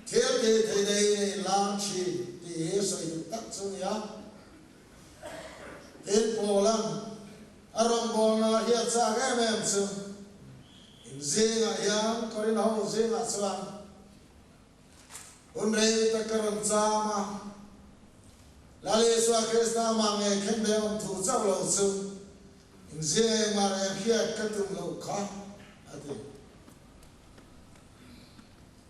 thil tih theihna hi nei lar thin tih hi sawi duh tak chu a ni a. Tin, Paula'n a rawngbawlna hiat chak em em chu In zingah hian Korin ho zingah chuan hun rei tak ka rawn cham a, Lal Isua Krista mah nge khen ve awm thu chauh lo chu in zinga engmah reng hriat ka tum loh kha, a ti.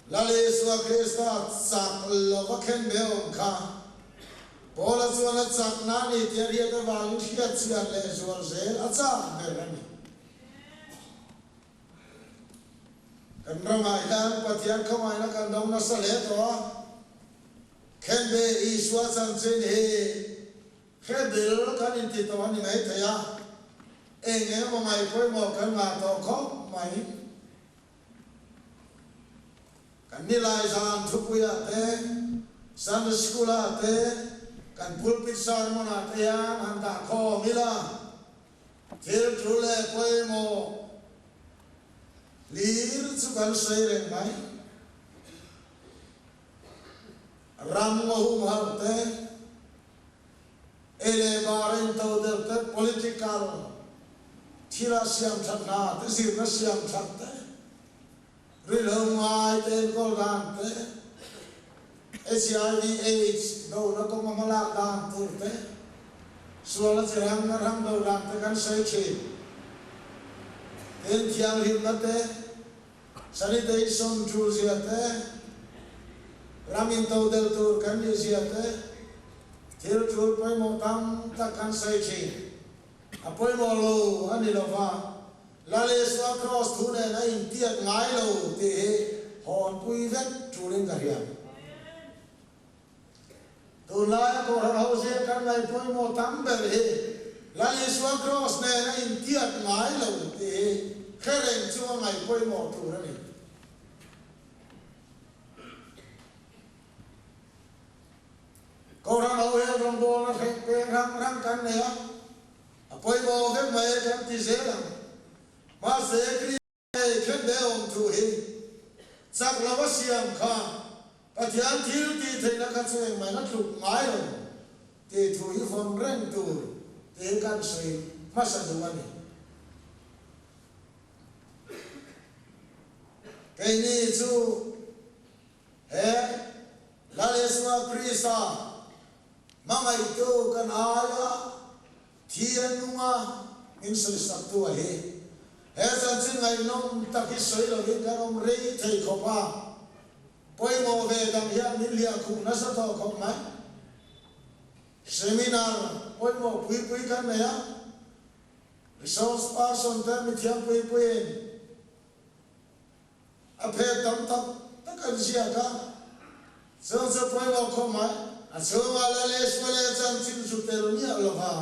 Lal Isua Krista chak lova khen ve awm kha Paula chuan a chakna a ni tih a hriat avangin hriatchhiat leh zual zel a chak ber a ni. Kan ramah hian Pathian khawngaihna kan dawng nasa hle tawh a, Khenbe Isua chanchin hi hre bil kan inti tawh a ni mai thei a, eng emaw ngaih pawimawh kan ngah tawh khawp mai. Kan nilai zan thupuiah te, Sunday School-ah te, kan pulpit sermon-ah te hian han dah khawm ila, Thil thu leh pawimawh. Hlir chu kan sawi reng mai. Ram ngaw humhalh te, ei leh bar a intodelh te, political thila siam that hna te, zirna siam that te, rilho ngai te enkawl dan te, HIV AIDS dona kawnga hmalak dan tur te, sualna chi hrang hrang do dan te kan sawi thin. Tin, thianghlimna te, sanitation tul zia te, ram intodelh tur kan nih zia te, thil tul pawimawh tam tak kan sawi thin. A pawimawh lo a ni lova, Lal Isua Kraws thu nen a intiat ngai lo tih hi hawnpui vek tulin ka hria. Tunlaia Kohhran ho zir kan ngaih pawimawh tam ber hi Lal Isua Kraws nen a intiat ngai lo tih hi hre reng chu a ngaih pawimawh tur a ni. Kohhran ho hian rawngbawlna hreh peng rang rang kan nei a, a pawimawh vek mai e kan ti zel ang. Mahse, Krista hei khen ve awm thu hi chak lo a siam kha Pathian thil tih theihna kha chu engmah in a tluk ngai lo tih thu hi vawn reng tur tih hi kan sawi hmasa duh a ni. Keini chu He Lal Isua Krista hmangaihtu kan aia thi a nunga min sawisaktu a hi. He chanchin ngaihnawm tak hi sawi lovin kan awm rei thei khawp a, pawimawh ve dang hian min hliah khuh nasa tawh khawp mai. Seminar pawimawh pui pui kan nei a, resource person te mithiam pui puiin, A phek tam tak tak an ziak a, chung chu pawimawh khawp mai. A chhungah Lal Isua leh chanchin zu tel miah lo va,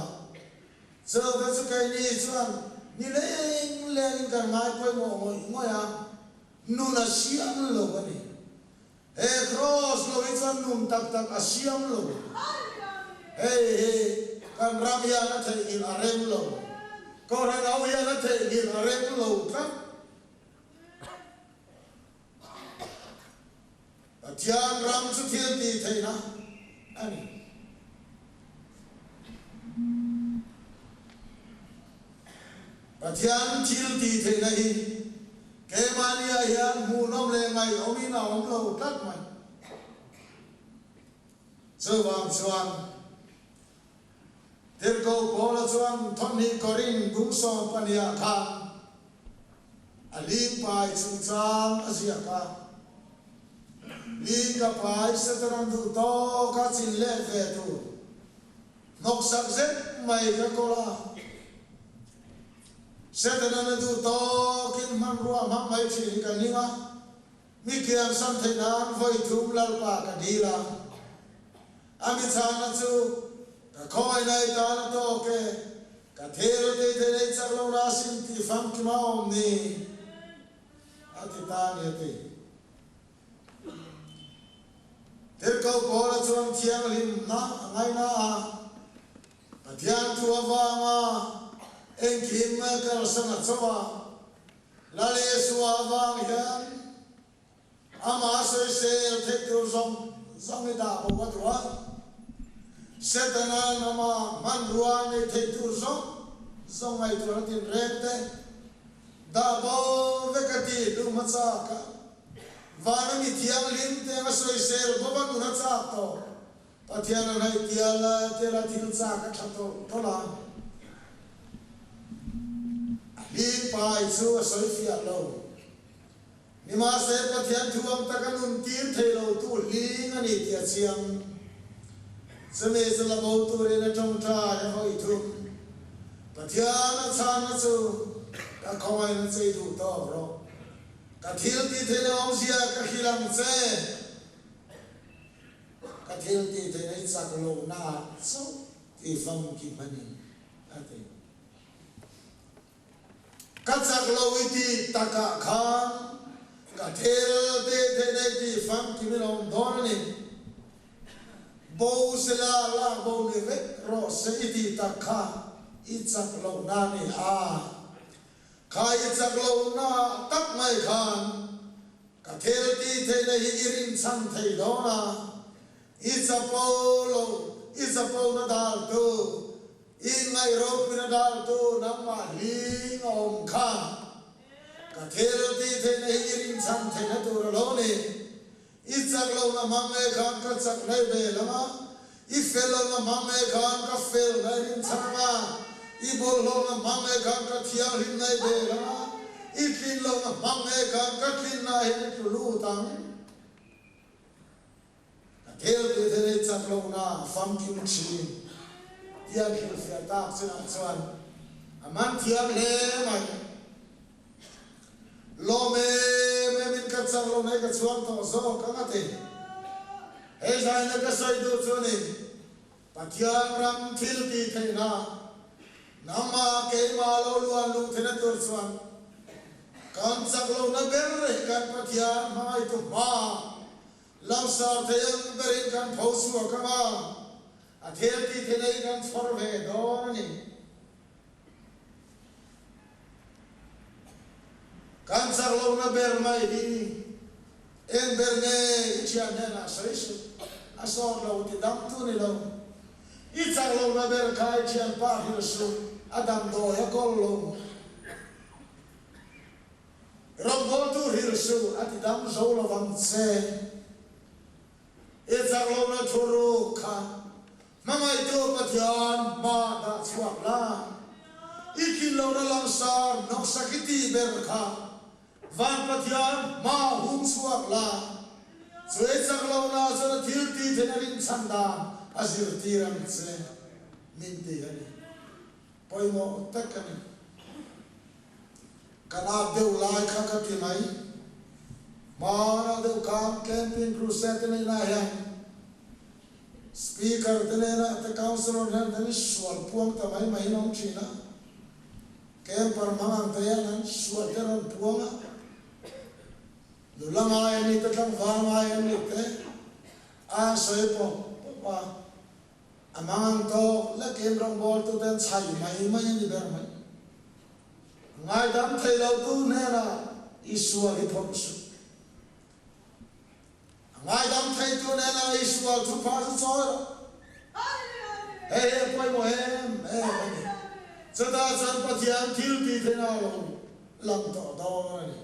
chung te chu keini chuan ni leng lengin kan ngai pawimawh ngawih ngawih a, nun a siam lo a ni. He kraws lo hi chuan nun tak tak a siam lo. Hei hi kan ram hian a theihnghilh a rem lo. Kohhran ho hian a theihnghilh a rem lo tlat. Pathian ram chu thil tih theihna a ni. Pathian thil tih theihna hi keimahniah hian hmuhnawm leh ngaihawmin a awm lo tlat mai. Chuvang chuan Tirhkoh Paula chuan thawmhnih Korin bung 12 ah khan a ling pai chungchang a ziak a, Ling ka pai Satan duh tawk a chin let ve tur hnawksak zet mai ka kawl a, Satan a duh tawkin hmanrua hmang mai thin hi ka ning a, mi kiansan theih nan vawi thum Lalpa ka dil a. A mi chhana chu, Ka khawngaih nai tan a tawk e, ka thil tih theih nei chak lo na sin tih famkim a awm ni, a ti ta a ni a ti. Tirhkoh Paula chuan thianghlimna a ngaina a, Pathian thu avanga engkim kalsan a cho a, Lal Isua avang hian Amah sawisel theih tur zawng zawng i dah bo a duh a, Setana'n amah hmanrua nei theih tur zawng zawng ngaihtuahna tinreng te dah bo vek a ti hnu hmachak a, vana mi thianghlim te anga sawisel bo a nun a chak tawh. Pathian a hnaih tial tial a thil chak a tha tawlh tawlh a, a hlim pai chu a sawi fiah lo. Nimahse, Pathian thu ang taka nun tir thei lo tu hling a ni tih a chiang. Chumi chu la bo turin a tawngtai a hawi thung. Pathian a chhanna chu ka khawngaihna chei duh tawk rawh. Ka thil tih theihna awmzia ka hrilh ang che. Ka thil tih theihna i chak lohnaah chauh tih famkim a ni, a ti. Ka chak lo i tih takah khan ka thil tih theihna i tih famkim in a awm dawn a ni. Bo sela lak bo ni vek rawh se i tih tak kha i chak lohna a ni a. Kha i chak lohna tak mai. mai khan ka thil tih theihna hi i rinchhan thei dawn a, i chapo lo, i chapona daltu, i inngaihropuina daltu nangmah hling a awm kha. Ka thil tih theihna hi i rinchhan theihna tur a lo ni. I chak lohna hmang e khan ka chak hlei ve lam a, i fel lohna hmang e khan ka fel hlei rinchhan ang a, i bawlhhlawhna hmang e khan ka thianghlim hlei ve lam a, i tlin lohna hmang e khan ka tlinna hian i tlu lut ang. Ka thil tih theih nei chak lohna famkim thin tia hrilhfiah tak chinah chuan a man thiam hle mai. Lawm em em in ka chak lo nei ka chhuang tawh zawk ang a ti. Hei zaina ka sawi duh chu ni, Pathian ram thil tih theihna nangmah keimah lo luan luh theihna tur chuan kan chak lohna ber hi kan Pathian hmangaihtu hma langsar thei ang berin kan pho chhuak ang a, a thil tih theihna hi kan chhawr ve dawn a ni. Kan chak lohna ber mai hi eng ber nge i thian hnenah sawi suh, a sawt lo ti dam tu ni lo. I chak lohna ber kha i thianpa hrilh suh, a damdawi a kawl lo. Rawngbawltu hrilh suh, a ti dam zo lovang che. I chak lohna thu ruk kha Hmangaihtu Pathian hma dah chhuak la, i tlin lohna langsar hnawksak i tih ber kha Van Pathian hma hung chhuak la, chu i chak lohna chuan a thil tih theihna rinchhan dan a zirtir ang che min ti a ni. Pawimawh tak a ni. Ka nat deuh lai kha ka ti mai. Hmana deuh khan Camping Crusade te neihna hian Speaker te nena te Councillor hian an sual puang ta mai mai in awm thin a. Camper hmang ang te hian an sual te rawn puang a. Nula ngai an ni te tlangval ngai an ni te a sawi pawp pawp a. A hmang ang tawk lekin rawngbawltute an chhai mai mai a ni ber mai. Ngaidam thei lotu hnenah Isua hi phawrh suh. A ngaidam theitu hnenah Isua thupha chu chawi rawh. Hei hi a pawimawh em em a ni. Chutah chuan Pathian thil tih theihna a lo lang tawh dawn a ni.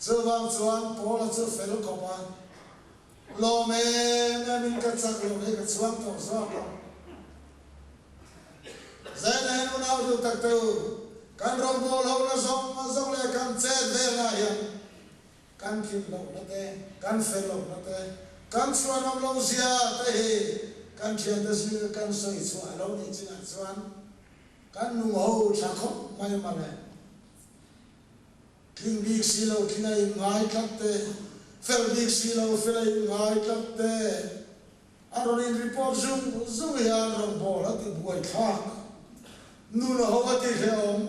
Chuvang chuan Paula chu fel khawp a, Lawm em em in ka chak lo hei ka chhuang tawh zawk ang. Zaina hian unau duh tak te u, kan rawngbâwl hona zawng zawng leh kan chet velna hian kan tlin lohna te, kan fel lohna te, kan chhuanawm loh zia te hi kan thiante zir kan sawi chhuah lo nih chinah chuan kan nung ho tha khawp mai mawle. Tling bik si lo tling a in ngai tlat te, fel bik si lo fel a in ngai tlat te, a rawn in report zung zung hian rawngbâwl a ti buai thlak. Nun a ho a ti hlehawm.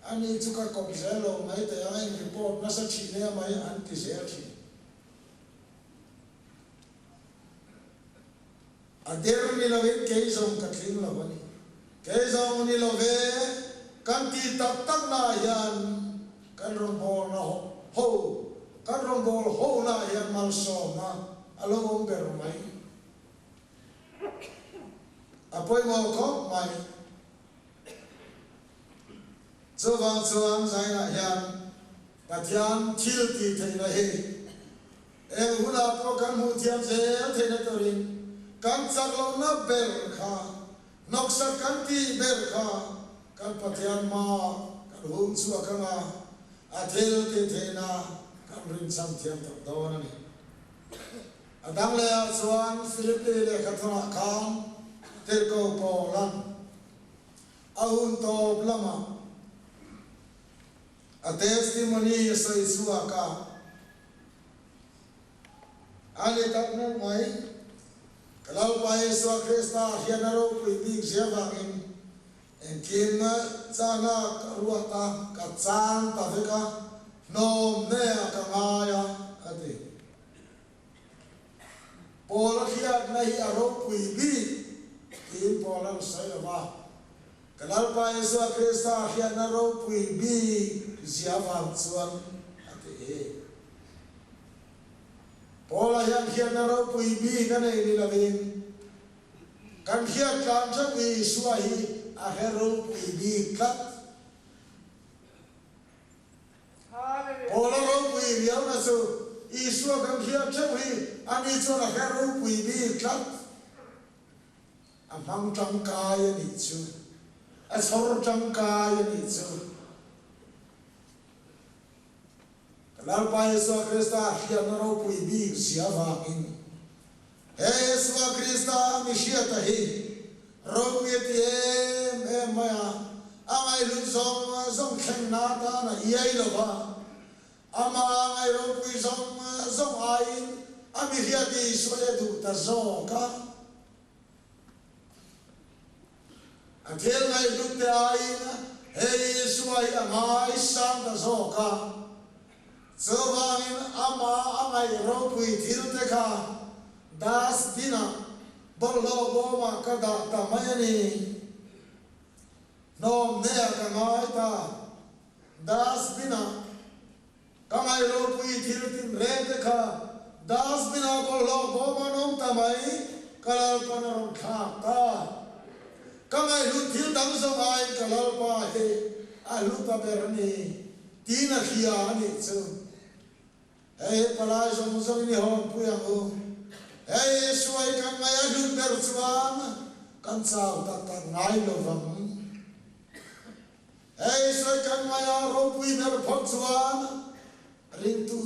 Ani chu ka kawp zel lo mai teh ang a in report nasa thin em mai an ti zel thin. A der ni lovin kei zawng ka tling lo a ni. Kei zawng ni lo ve, kan tih tak tak naah hian kan rawngbawlna ho, kan rawngbâwl ho naah hian malsawmna a lo awm ber mai. A pawimawh khawp mai. Chuvang chuan zainah hian Pathian thil tih theihna hi Eng hunah pawh kan hmuh thiam zel theihna turin kan chak lohna ber kha, hnawksak kan tih ber kha kan Pathian hma kan hum chhuak ang a, a thil tih theihna kan rinchhan thiam tak dawn a ni. A dang lehah chuan Philippi lehkhathawnah khan Tirhkoh Paula'n a hun tawp lamah A testimony a sawi chhuak a, a ni tak hmuh mai. Ka Lalpa Isua Krista hian a ropui bik zia vangin engkim chana ka ruat a, ka chan ta vek a, hnawm hneah ka ngai a, a ti. Paula hriatna hi a ropui bik tiin Paula'n sawi lo va, Ka Lalpa Isua Krista hriatna ropui bik zia vang chuan a ti hi. Paula hian hriatna ropui bik a nei ni lovin kan hriat tlan theuh Isua hi a hre ropui bik tlat. Paula ropui riauna chu Isua kan hriat theuh hi ani chuan a hre ropui bik tlat. A hmang tangkai a nih chu. A chhawr tangkai a nih chu. Ka Lalpa Isua Krista hriatna ropui bik zia vangin he Isua Krista mi hriata hi ropui a ti em em mai a, a ngaihhlut zawng zawng thlengna atan a iai lo va, amah a ngaih ropui zawng zawng aiin a mi hriat Isua hi a duh ta zawk a. A thil ngaihhlut te aiin hei Isua hi a ngaisang ta zawk a, chuvangin amah a ngaih ropui thil te kha dustbin-ah bawlhhlawh bawmah ka dah ta mai a ni. Hnawm hneah ka ngai ta, dustbin-ah ka ngaih ropui thil tin reng te kha dustbin ah bawlhhlawh bawm an awm ta mai, ka Lalpan a rawn thlak ta. Ka ngaihhlut thil dang zawng aiin ka Lalpa hi a hlu ta ber a ni, tiin a hria a nih chu. Hei hi palai zawng zawngin i hawnpui ang u. Hei Isua hi kan ngaih a hlut ber chuan kan chau tak tak ngai lo vang. Hei sawi kan ngaia ropui ber phawt chuan ringtu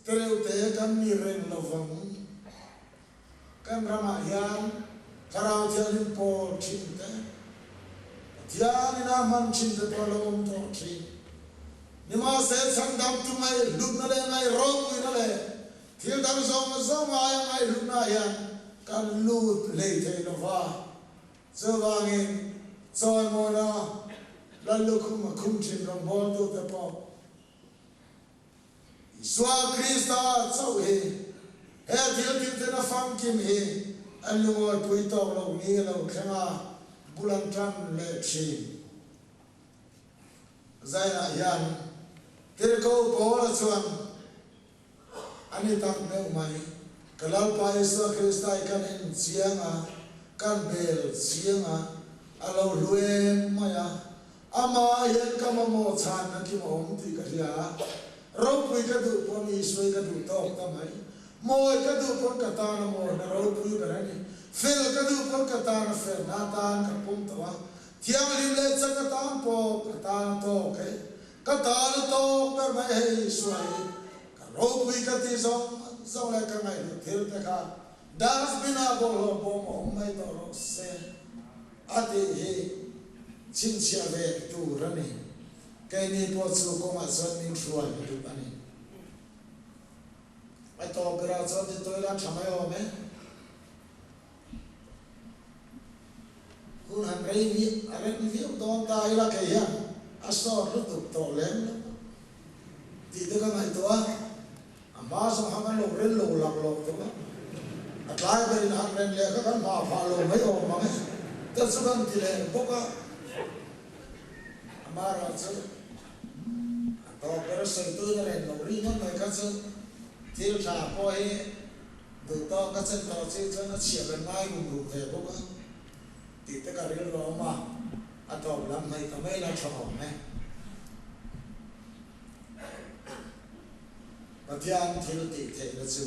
tereuhte kan ni reng lo vang. Kan ramah hian Thlarau Thianghlim pawl thin te, Pathianin a hman thin te pawh a lo awm tawh thin. Nimahse chhandamtu ngaihhlutna leh ngaihropuina leh thil dang zawng zawng aia ngaihhlutna hian kan lut hlei thei lo va. Chuvangin, chawimawina Lal lukhum a khum thin rawngbawltute pawh Isua Krista chauh hi he thil tihten a famkim hi an lungawipui tawk loh ni a lo thleng a, bul an tan leh thin. Zainah hian Tirhkoh Paula chuan, A ni tak meuh mai. Ka Lalpa Isua Krista hi kan en chiang a, kan bel chiang a, a lo hlu em mai a. Amah hian ka mamawh chhanna kim a awm tih ka hria a. Ropui ka duh pawn Isua hi ka duh tawk ta mai. Mawi ka duh pawn ka tan a mawina ropui ber a ni. Fel ka duh pawn ka tan a felna atan ka pawm tawh a. Thianghlim leh chak atan pawh ka tan a tawk e. Ka tan a tawk ber mai hei Isua hi ka ropui ka ti zawng zawng leh ka ngaihhlut thil te kha dustbin ah bawlhhlawh bawm a awm mai tawh rawh se a tih hi chhinchhiah ve tur a ni. Keini pawh chu kawngah chuan min hruai a duh a ni. A tawp berah chuan ti tawila tha mai awm e. Hun han rei vi a rem viau dawn ta ila kei hian a sawt lutuk tawh lem lo tih te ka ngaihtuah a, a hma zawng kha kan lo ren lo lak lawk tawh a, a tlai berin han ren leh kha kan hma phah lo mai awm ang e te chu kan ti leh bawk a, amaherawh chu a tawp ber sawitu in a ren lo ri ngawt mai kha chu thil tha pawh hi Duh tawk ka chen tawh chi chuan a chhia kan ngai rum rum ve bawk a tih te ka rilru a awm a, a tawp lam hnaih ta mai la tha awm e. Pathian thil tih theihna chu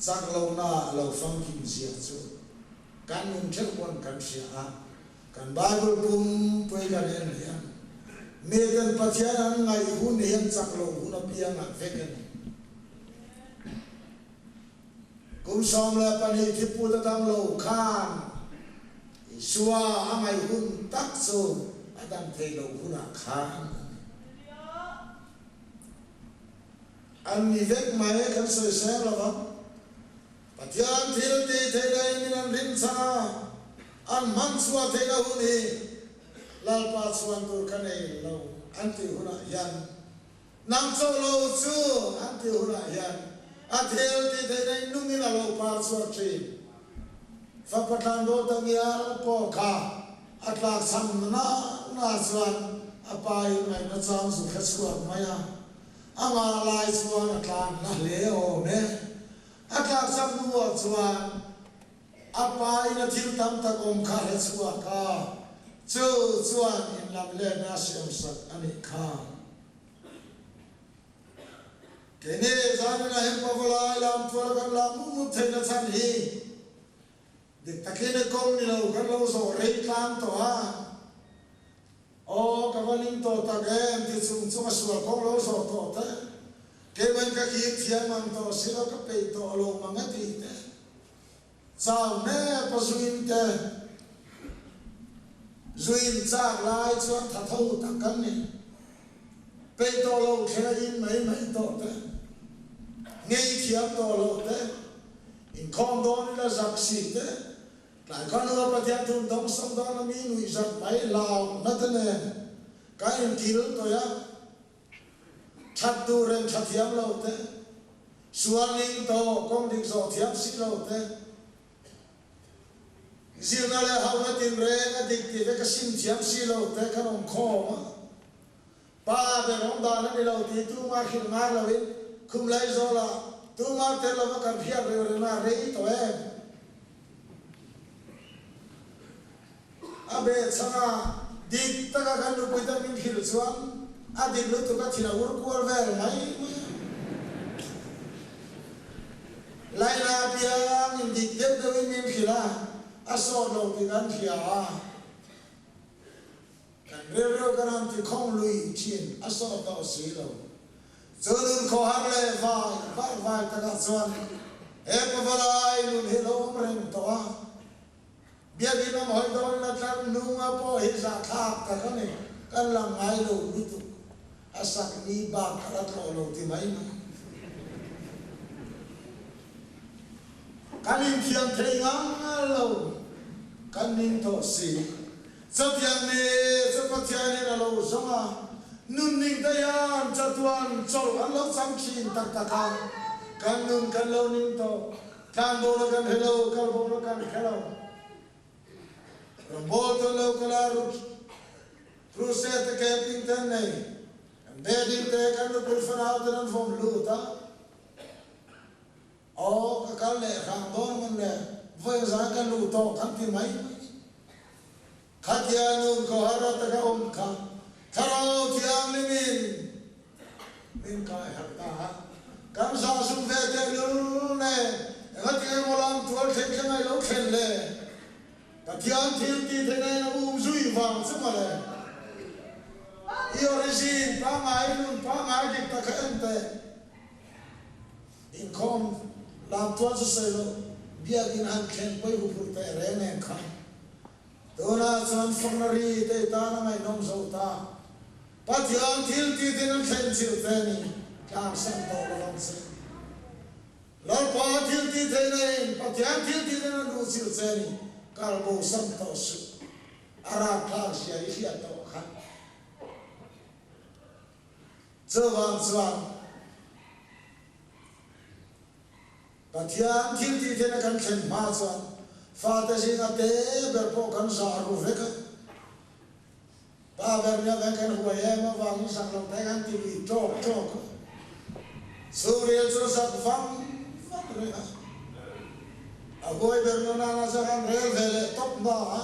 chak lohna a lo famkim zia chu kan nun theuh pawn kan hria a, kan Bible pumpui kan en hian miten Pathian an ngaih hun hian chak loh hun apiangah vek a ni. Kum 12 thiput a dam lo khan Isua a ngaih hun tak chu a dam thei lo hunah khan a ni. An ni vek mai kan sawi seng lo vang. Pathian thil tih theihna in min an rin chang a, an hman chhuah theihna hun hi Lalpa chhuan tur ka nei lo an tih hunah hian Nang chauh lo chu an tih hunah hian a thil tih theihna in nungin a lo par chhuak thin. Fapa tlanbo ta ngial pawh kha a tlak chhan na na chuan A pa in ngaihna chang zu hre chhuak mai a, a ngah lai chuan a tlan hla hle awm e. A tlak chak hnuah chuan a pa in a thil tam tak awm kha hre chhuak a, chu chuan inlam letna a siamsak a nih kha. Keini zanin a heng pavalai lam tuala kan lak mup mup theihna chhan hi dik takin e kawng ni lo kan lo zawh rei tlang tawh a, aw ka va ning tawh tak em ti chung chung a sual kawng lo zawh tawh te, keiman ka kir thiam ang tawh si lo ka peih tawh lo mang a tih te, chau nep a zuin te, zuin chak lai chuan tha tho tak kan ni. Peih tawh lo thleng a in mai mai tawh te, ngei thiam tawh lo te, inkhawm dawn ila zak si te, tlai kha hnu a Pathian thum dawng sawng dawn a mi nuih zak mai hlau na te nen ka inkil tawih a, that duh reng tha thiam lo te, sual ning tawh kawng dik zawh thiam si lo te, Zirna leh hauna tinreng a dik tih vek a sim thiam si lo te kan awm khawm a. Pa ber awm dan a ni lo tih tuma hrilh ngai loin khum lai zawlah tuma tel lova kan hriat reu reng a rei tawh em? A behchhan a, dik taka kan nupui te min hrilh chuan a dik lutuk a thin a ur kual vel mai mai a. Laina apiang in dik deuh deuhin min hrilh a, a sawt lo tih kan hria a. Kan rilru kan han ti khawng lui thin a sawt tawh si lo. Chu nun khawhar leh vai vai vai takah chuan he pavalai nun hi lo awm reng tawh a. Biakinn awm hawi dawn la tlar nunga pawh hi zahthlak tak a ni, kan lang ngai lo lutuk. A sak ni bak ka la tlawh lo ti mai mai. Kan inthiam thei ngang lo, kan ning tawh si. Chutiang ni chu Pathianin a lo zawng a, nunning te hian chatuan chawlh an lo chang thin tak tak a, kan nun kan lo ning tawh. Tlanbo na kan hre lo, kalbo na kan hre lo. Rambawl tawn lo kala rut crusade te camping te an nei. Kan bedding te kan nupui fanau ten an vawm lut a. Aw ka kal leh hrang dawn man le, vawi zan ka luh tawh kan ti mai mai. Khatia nun khawhar a taka awm kha Thlarau Thianghlimin min kai harh ta a. Kan zahzum ve tehlul nen engatinge maw lam tual thleng thleng a i lo thlen le? Pathian thil tih theihna in a um zui vang che maw le? I origin pangngai nun pangngai dik tak kha en teh. Inkhawm lam tual chu sawi loh biakin han thlen pawi huphurh teh reng eng kha. Tunah chuan fakna ri te i tan a ngaihnawm zo ta. Pathian thil tih tin an thlen chilh te ni tlang san tawh lo ang che. Lalpa thil tih theihna in Pathian thil tih tin an duh chilh che ni kal bo san tawh suh. A rapthlak zia i hriat tawh kha. Chuvang chuan Pathian thil tih theihna kan thlen hma chuan fate zinga te ber pawh kan zah ru vek a. Pa ber nia kan kan huai em avangin zak lo te kan ti lui tawk tawk a. Chhungril chu zak vang vang reng a. A huai ber na nana zak an rel ve leh tawp hma a,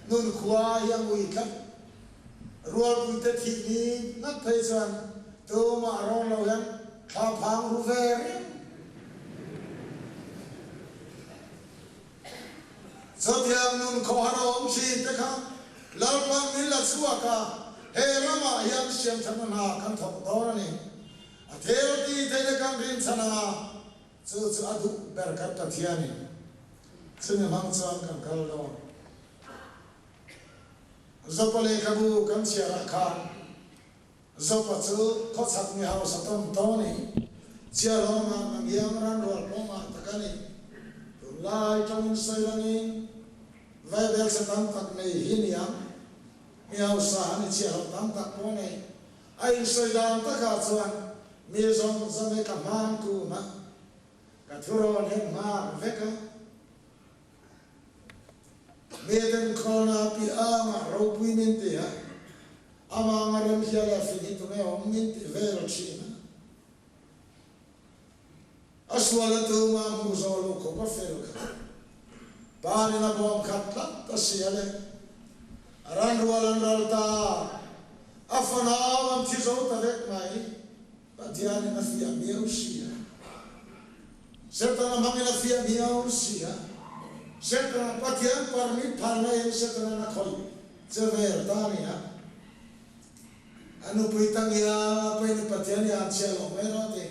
nun khua hi a ngui tlat. Rualpuite thih ni ngat phei chuan tumah rawn lo hian thla phang ru ve reng. Chutiang nun khawhar a awm thin te kha Lalpan min la chhuak a, he ramah hian siamthatna hna kan thawk dawn a ni. A thil tih theihna kan rinchhan anga chu chu a duh ber kan Pathianin chumi hmang chuan kan kal dawn. Zopa lehkhabu kan chhiarah khan Zopa chu khawchhak mi hausa tawn tawn i chialawmah nangiang ranrual pawngah tak a ni. Tunlai tangin sawi langin vaibelchhe tam tak nei hi niang mi hausa an i chhiahhlawh tam tak pawh nei. A insawi dan takah chuan mi zawng zawng hi ka hmang tum a, ka thurawn hi an nghak vek a. Miten khawlna piah angah ropui min ti a. Amah anga remhia leh fing hi tunge awm min ti vel thin a. A sual a tum a hmuh zawh loh khawp a fel kha. Panin a bawm khat tlat a sia le. A ran rual an ral ta. A fanau an thi zo ta vek mai. Pathianin a fiah miau si a. Setana hmangin a fiah miau si a. Setana Pathian permit phalna in Setana'n a khawih che vel ta a ni a. A nupui ta ngial a pain Pathian i an chhiah loh mai rawh ti.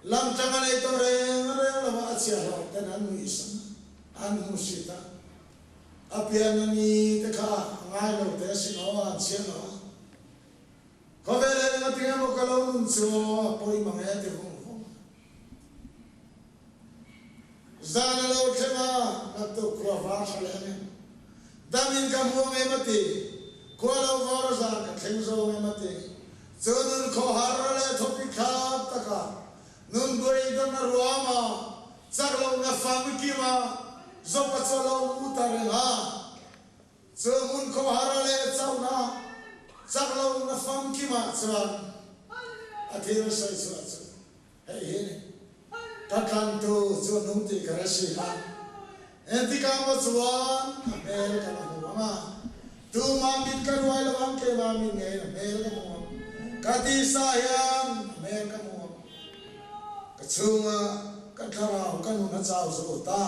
Lam tang a nei tawh reng reng lo a, a chhiahhlawh ten an nuih san a, an hmuhsit a. A pian a ni te kha a ngai lo te asin aw, an chhiah lo a. Khawvel en eng atinge maw ka lo nun chu aw, a pawi mang e a ti vung vung a. Zan a lo thleng a, naktuk khua var tha leh ang em? Dam in ka hmu ang em a ti. Khua lo var a zan ka thleng zawng em a ti. Chu nun khawhar leh thawpi thlak taka nun buaidawna ruama chak lohna famkim a zawpa chaw lo mu ta reng a. Chu hmun khawhar leh chauhna chak lohna famkim ah chuan a thil sawi chhuah chu hei hi a ni. Ka tlantu chu a nung tih ka hre si a, engtikah maw chuan a hmel ka la hmu ang a, tumah mit ka ruai lo ang, keimah mit ngeiin a hmel ka hmu ang, ka tisa hian a hmel ka hmu ang, ka chhunga ka thlarau ka nun a chau zo ta,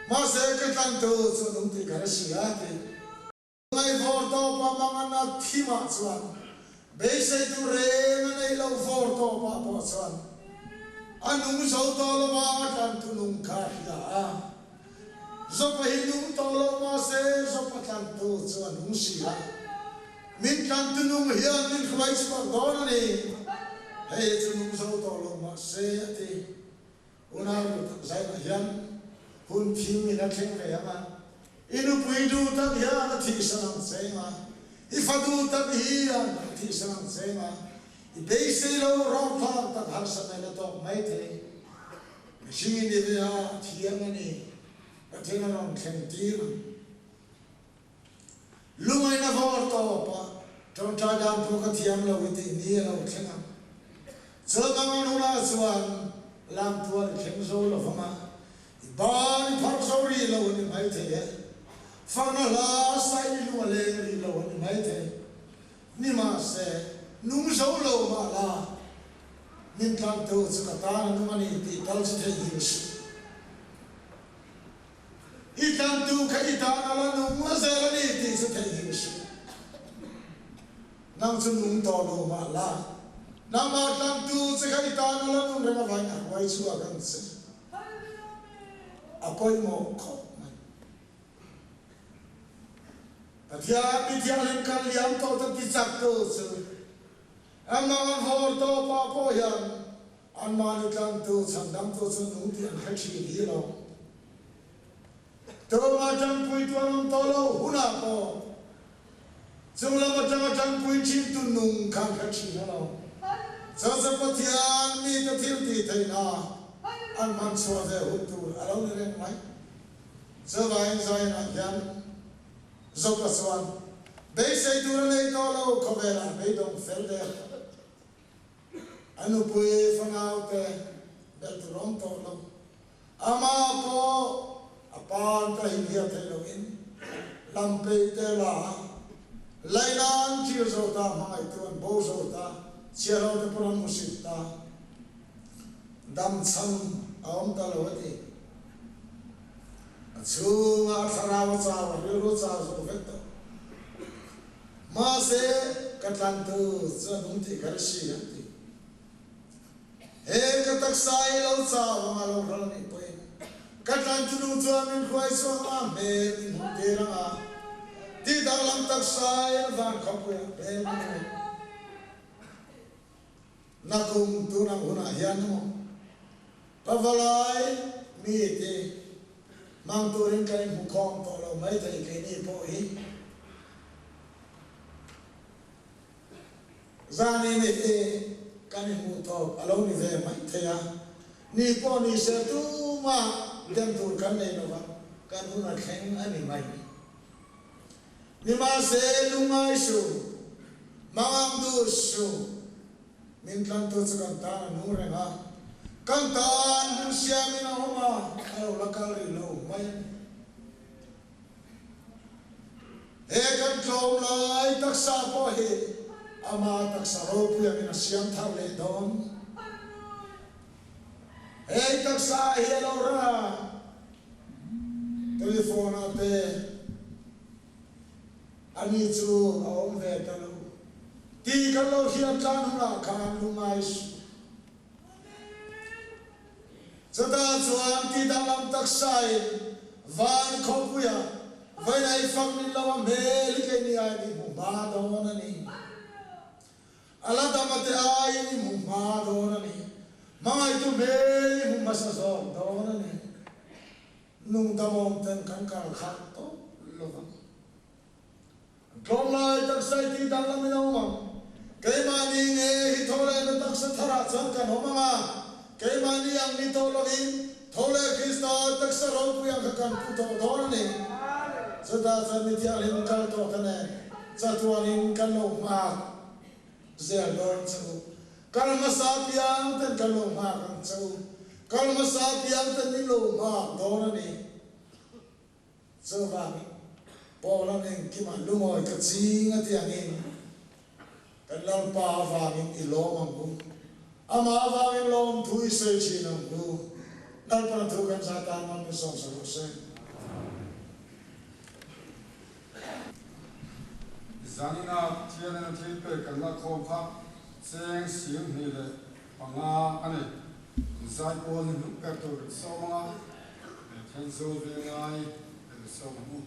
mahse ka tlantu chu a nung tih ka hre si a, ti. Ngaihvawr tawpa mangana thimah chuan beisei tur reng a neih loh vawr tawpah pawh chuan a nung zo tawh lo a, a tlan tu nung kha a hria a. Zawpa hi nung tawh lo mahse zawpa tlan tu chu a nung si a. Min tlan tu nung hian min hruai chhuak dawn a ni. Hei hi chu nung zo tawh lo mahse a ti. Unau nu tak zainah hian hun thim in a thleng ve ang a, i nupui duh tak hian a thihsan ang cheng a, i fa duh tak hian a thihsan ang cheng a, i beisei lo rawngthlak tak harsa mai la tawk mai thei. Mihring i ni ve a, thiang a ni, Pathian a rawn thleng tir ang. Lungaina vawr tawp a, ṭawngṭai dan pawh ka thiam lo i tih ni a lo thleng ang. Chawlhmang an hunah chuan lamtual i thleng zo lo vang a, i ban i phar zo rih lo a ni maithei e. Fakna hla sain i lung a leng rih lo a ni maithei. Nimahse, nung zo lo mah la, min tlangtu chu ka tan a nung a ni tih tal chu theihnghilh suh. I tlantu kha i tan a la nung a zel a ni tih chu theihnghilh suh. Nang chu nung tawh lo mah la, nangmah tlantu che kha i tan a la nung reng avangin a hruai chhuak ang che. A pawimawh khawp mai. Pathian mi thianghlim kan liam tawh ta ti chak tu chu amah an vawr tawpah pawh hian Anmahni tlangtu, chhandamtu chu nung tih an hre thin hi lo. Tumah tangpuitu an awm tawh lo hunah pawh chung lam atanga tangpui thintu nung kha an hre thin a lo. Chu chu Pathian mite thil tih theihna an hman chhuah ve hun tur a lo ni reng mai. Chuvangin Zion-ah hian Zawka chuan beisei tur a nei tawh lo, khawvelah beidawng fel der tawh. A nupui fanaute belh tur awm tawh lo. Amah pawh a pan ta hi hliah theih loin lampei te la laina an thlir zo ta, hmangaihtu an bo zo ta, chhiahlo te pawn an hmusit ta, dam chhan a awm ta lo a ti. A chhunga a thlarau a chau, a rilru a chau zo vek tawh. Mahse, ka tlantu chu a nung tih ka hre si an ti. He ka taksa hi lo chau anga lo hral nih pawhin ka tlantu nu chuan min hruai chhuak anga hmel min hmuh tir anga tih danglam taksa in van khawpuiah hmel min hmuh. Nakum tun ang hunah hian emaw pavalai mi ti hmang turin kan inhmu khawm tawh lo maithei keini pawh hi zani ni hi kan inhmuh tawp a lo ni ve maithei a, ni pawh ni se tumah dem tur kan nei lova kan hun a thleng a ni mai. Nimahse lungngai suh, mangang duh suh, min tlantu chu kan tan a nung reng a, kan tan hmun siamin a awm a, a lo la kal rih lo mai a ni. He kan tlawm lai taksa pawh hi ama taksa ropui angin a siam thar leh dawn. Hei taksa hi a lo rang a, telephone ah te ani chu a awm ve ta lo tih kan lo hriat tlan hunah khan lungngai suh. Chutah chuan tidanglam taksain van khawpuia vainai fak ni lo a hmel hi keini aiin i hmu hma dawn a ni. A la dam a te aiin i hmu hma dawn a ni. Hmangaihtu hmel i hmu hmasa zawk dawn a ni. Nungdamawm ten kan kal khat tawp lo vang. Tlawmlai taksa i tih danglam in a awm ang. Keimahni nge hi tho lehna taksa tharah chuan kan awm ang a, keimahni ang ni tawh lovin tho leh Krista taksa ropui ang kha kan pu tawh dawn a ni. Chutah chuan mi thianghlim kal tawh ta nen chatuanin kan lo nghak zel dawn che u. Kal hmasa piang ten kan lo nghak ang che u. Kal hmasa piang ten min lo nghak dawn a ni. Chuvangin, Paula engkimah lungawi ka ching a ti angin, kan Lalpa avangin i lawm ang u. Amah avangin lawmthu i sawi thin ang u. Lalpana thu kan zah tan man min sawmsak rawh se. Zanina Thianena thil pek kan la khawm kha cheng 25 a ni. Zaipawl hi hnuk ber tur kan sawm ang a, Thenzawl ve ngai kan sawm ang u.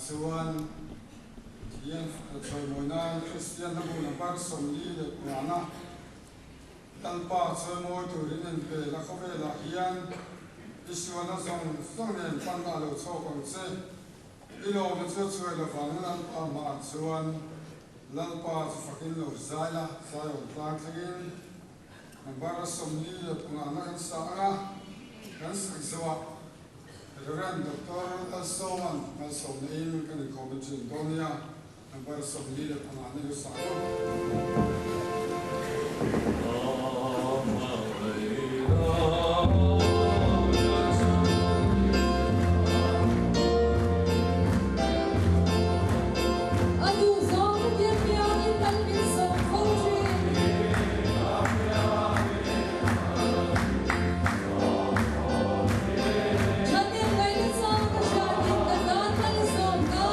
Chuan Pathian chawimawi nan Kristian hla bu number 45 Lalpa chawimawi turin inpe la khawvelah hian i sualna zawng zawng nen pan a lo chhawk ang che. I lawmna chu a chhuai lovang Lalpa hmaah chuan Lalpa chu fakin lo zai la, zai awm tlang thlengin number 45 kan sa ang a, kan sak zo a. Rev. Doctor Lalsawman malsawmna in kan inkhawm a chin dawn nia, number 45 na hi sa ang u. A duh zawng ka tir piangin kan min sawm fo thin. Thahnem ngaihna chang ka hriatin ka tan mal sawm ta.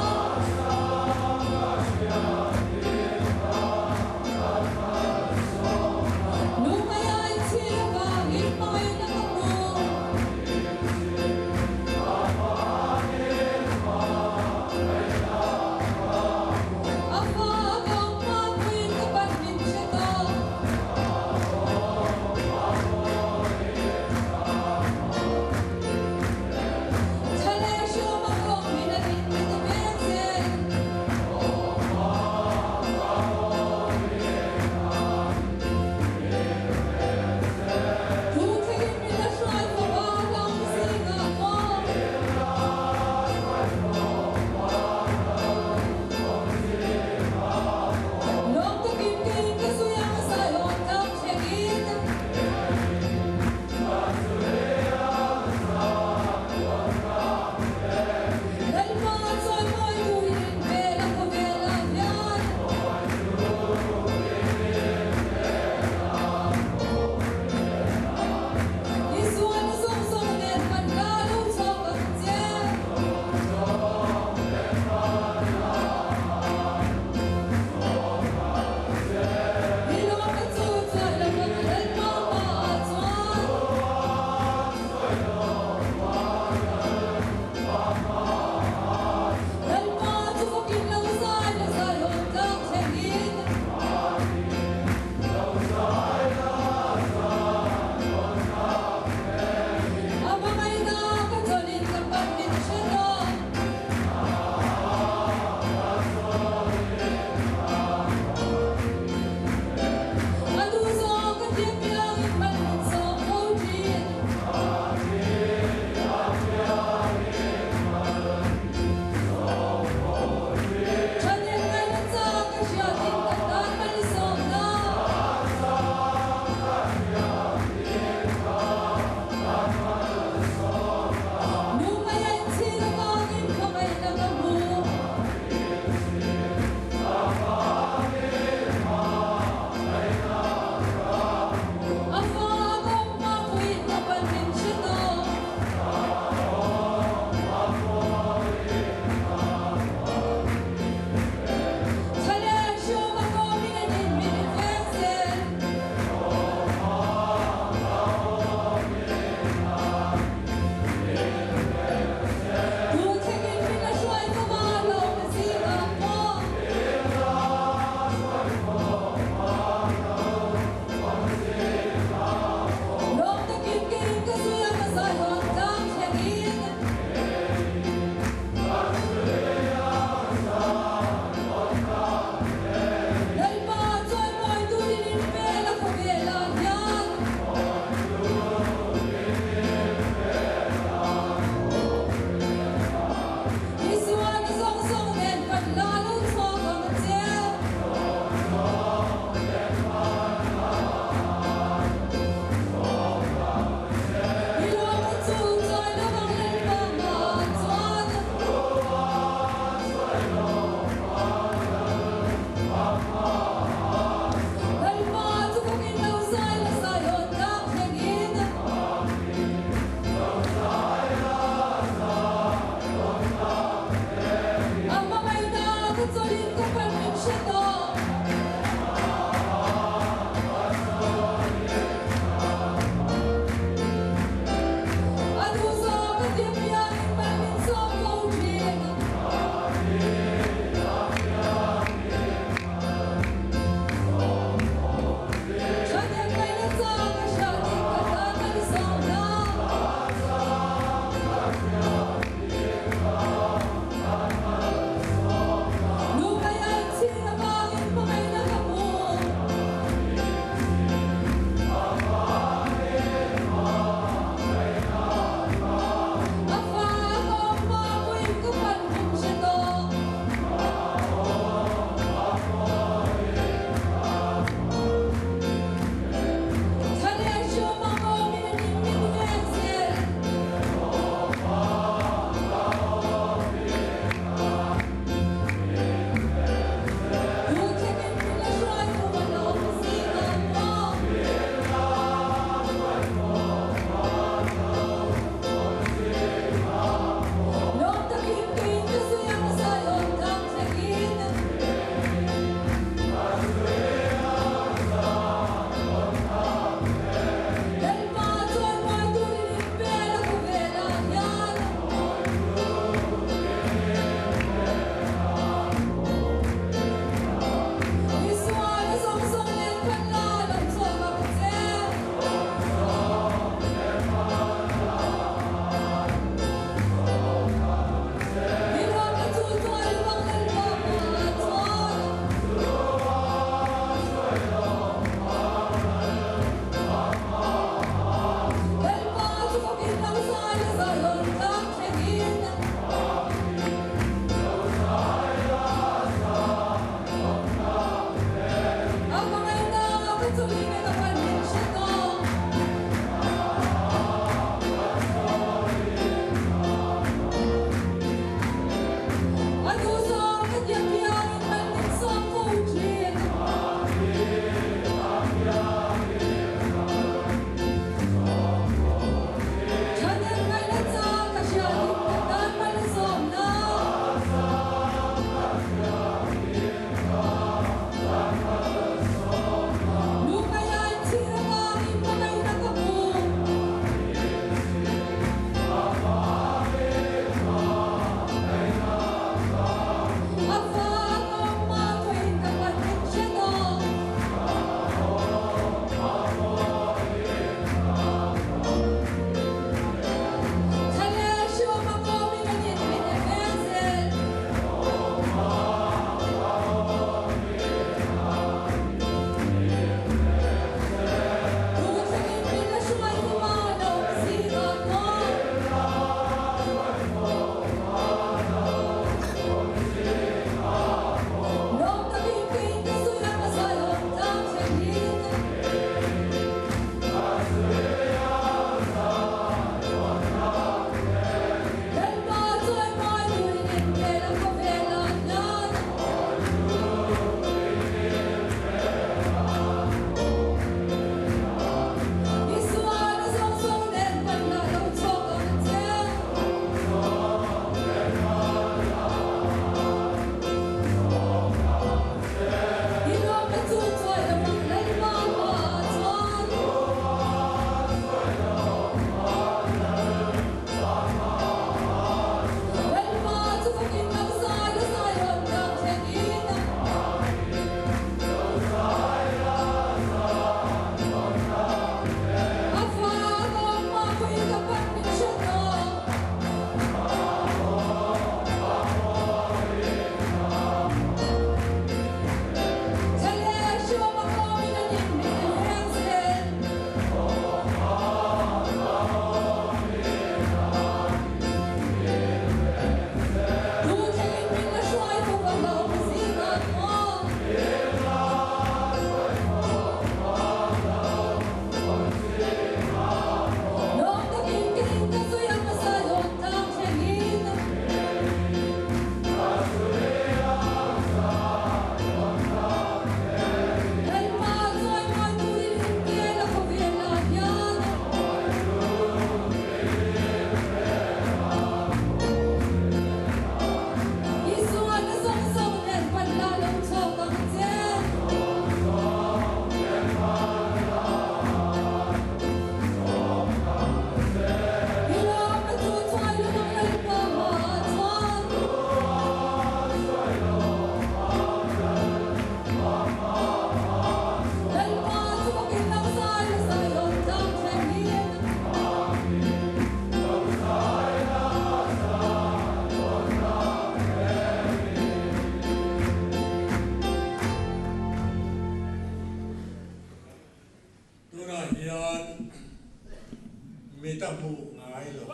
Mit a hmuh ngai lo,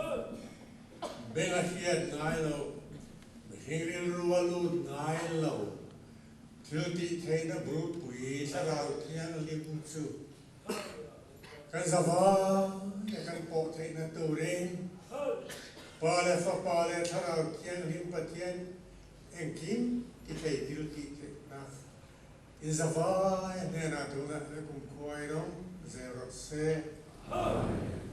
beng a hriat ngai lo, mihring rilru a lut ngai lo, thil tih theihna bulpui Thlarau Thianghlim chu kan zavai a kan pawh theihna turin Pa leh Fapa leh Thlarau Thianghlim Pathian engkim ti thei thil tih theihna In zavai a hnenah tunah le kumkhua in awm zel rawh se. Amen.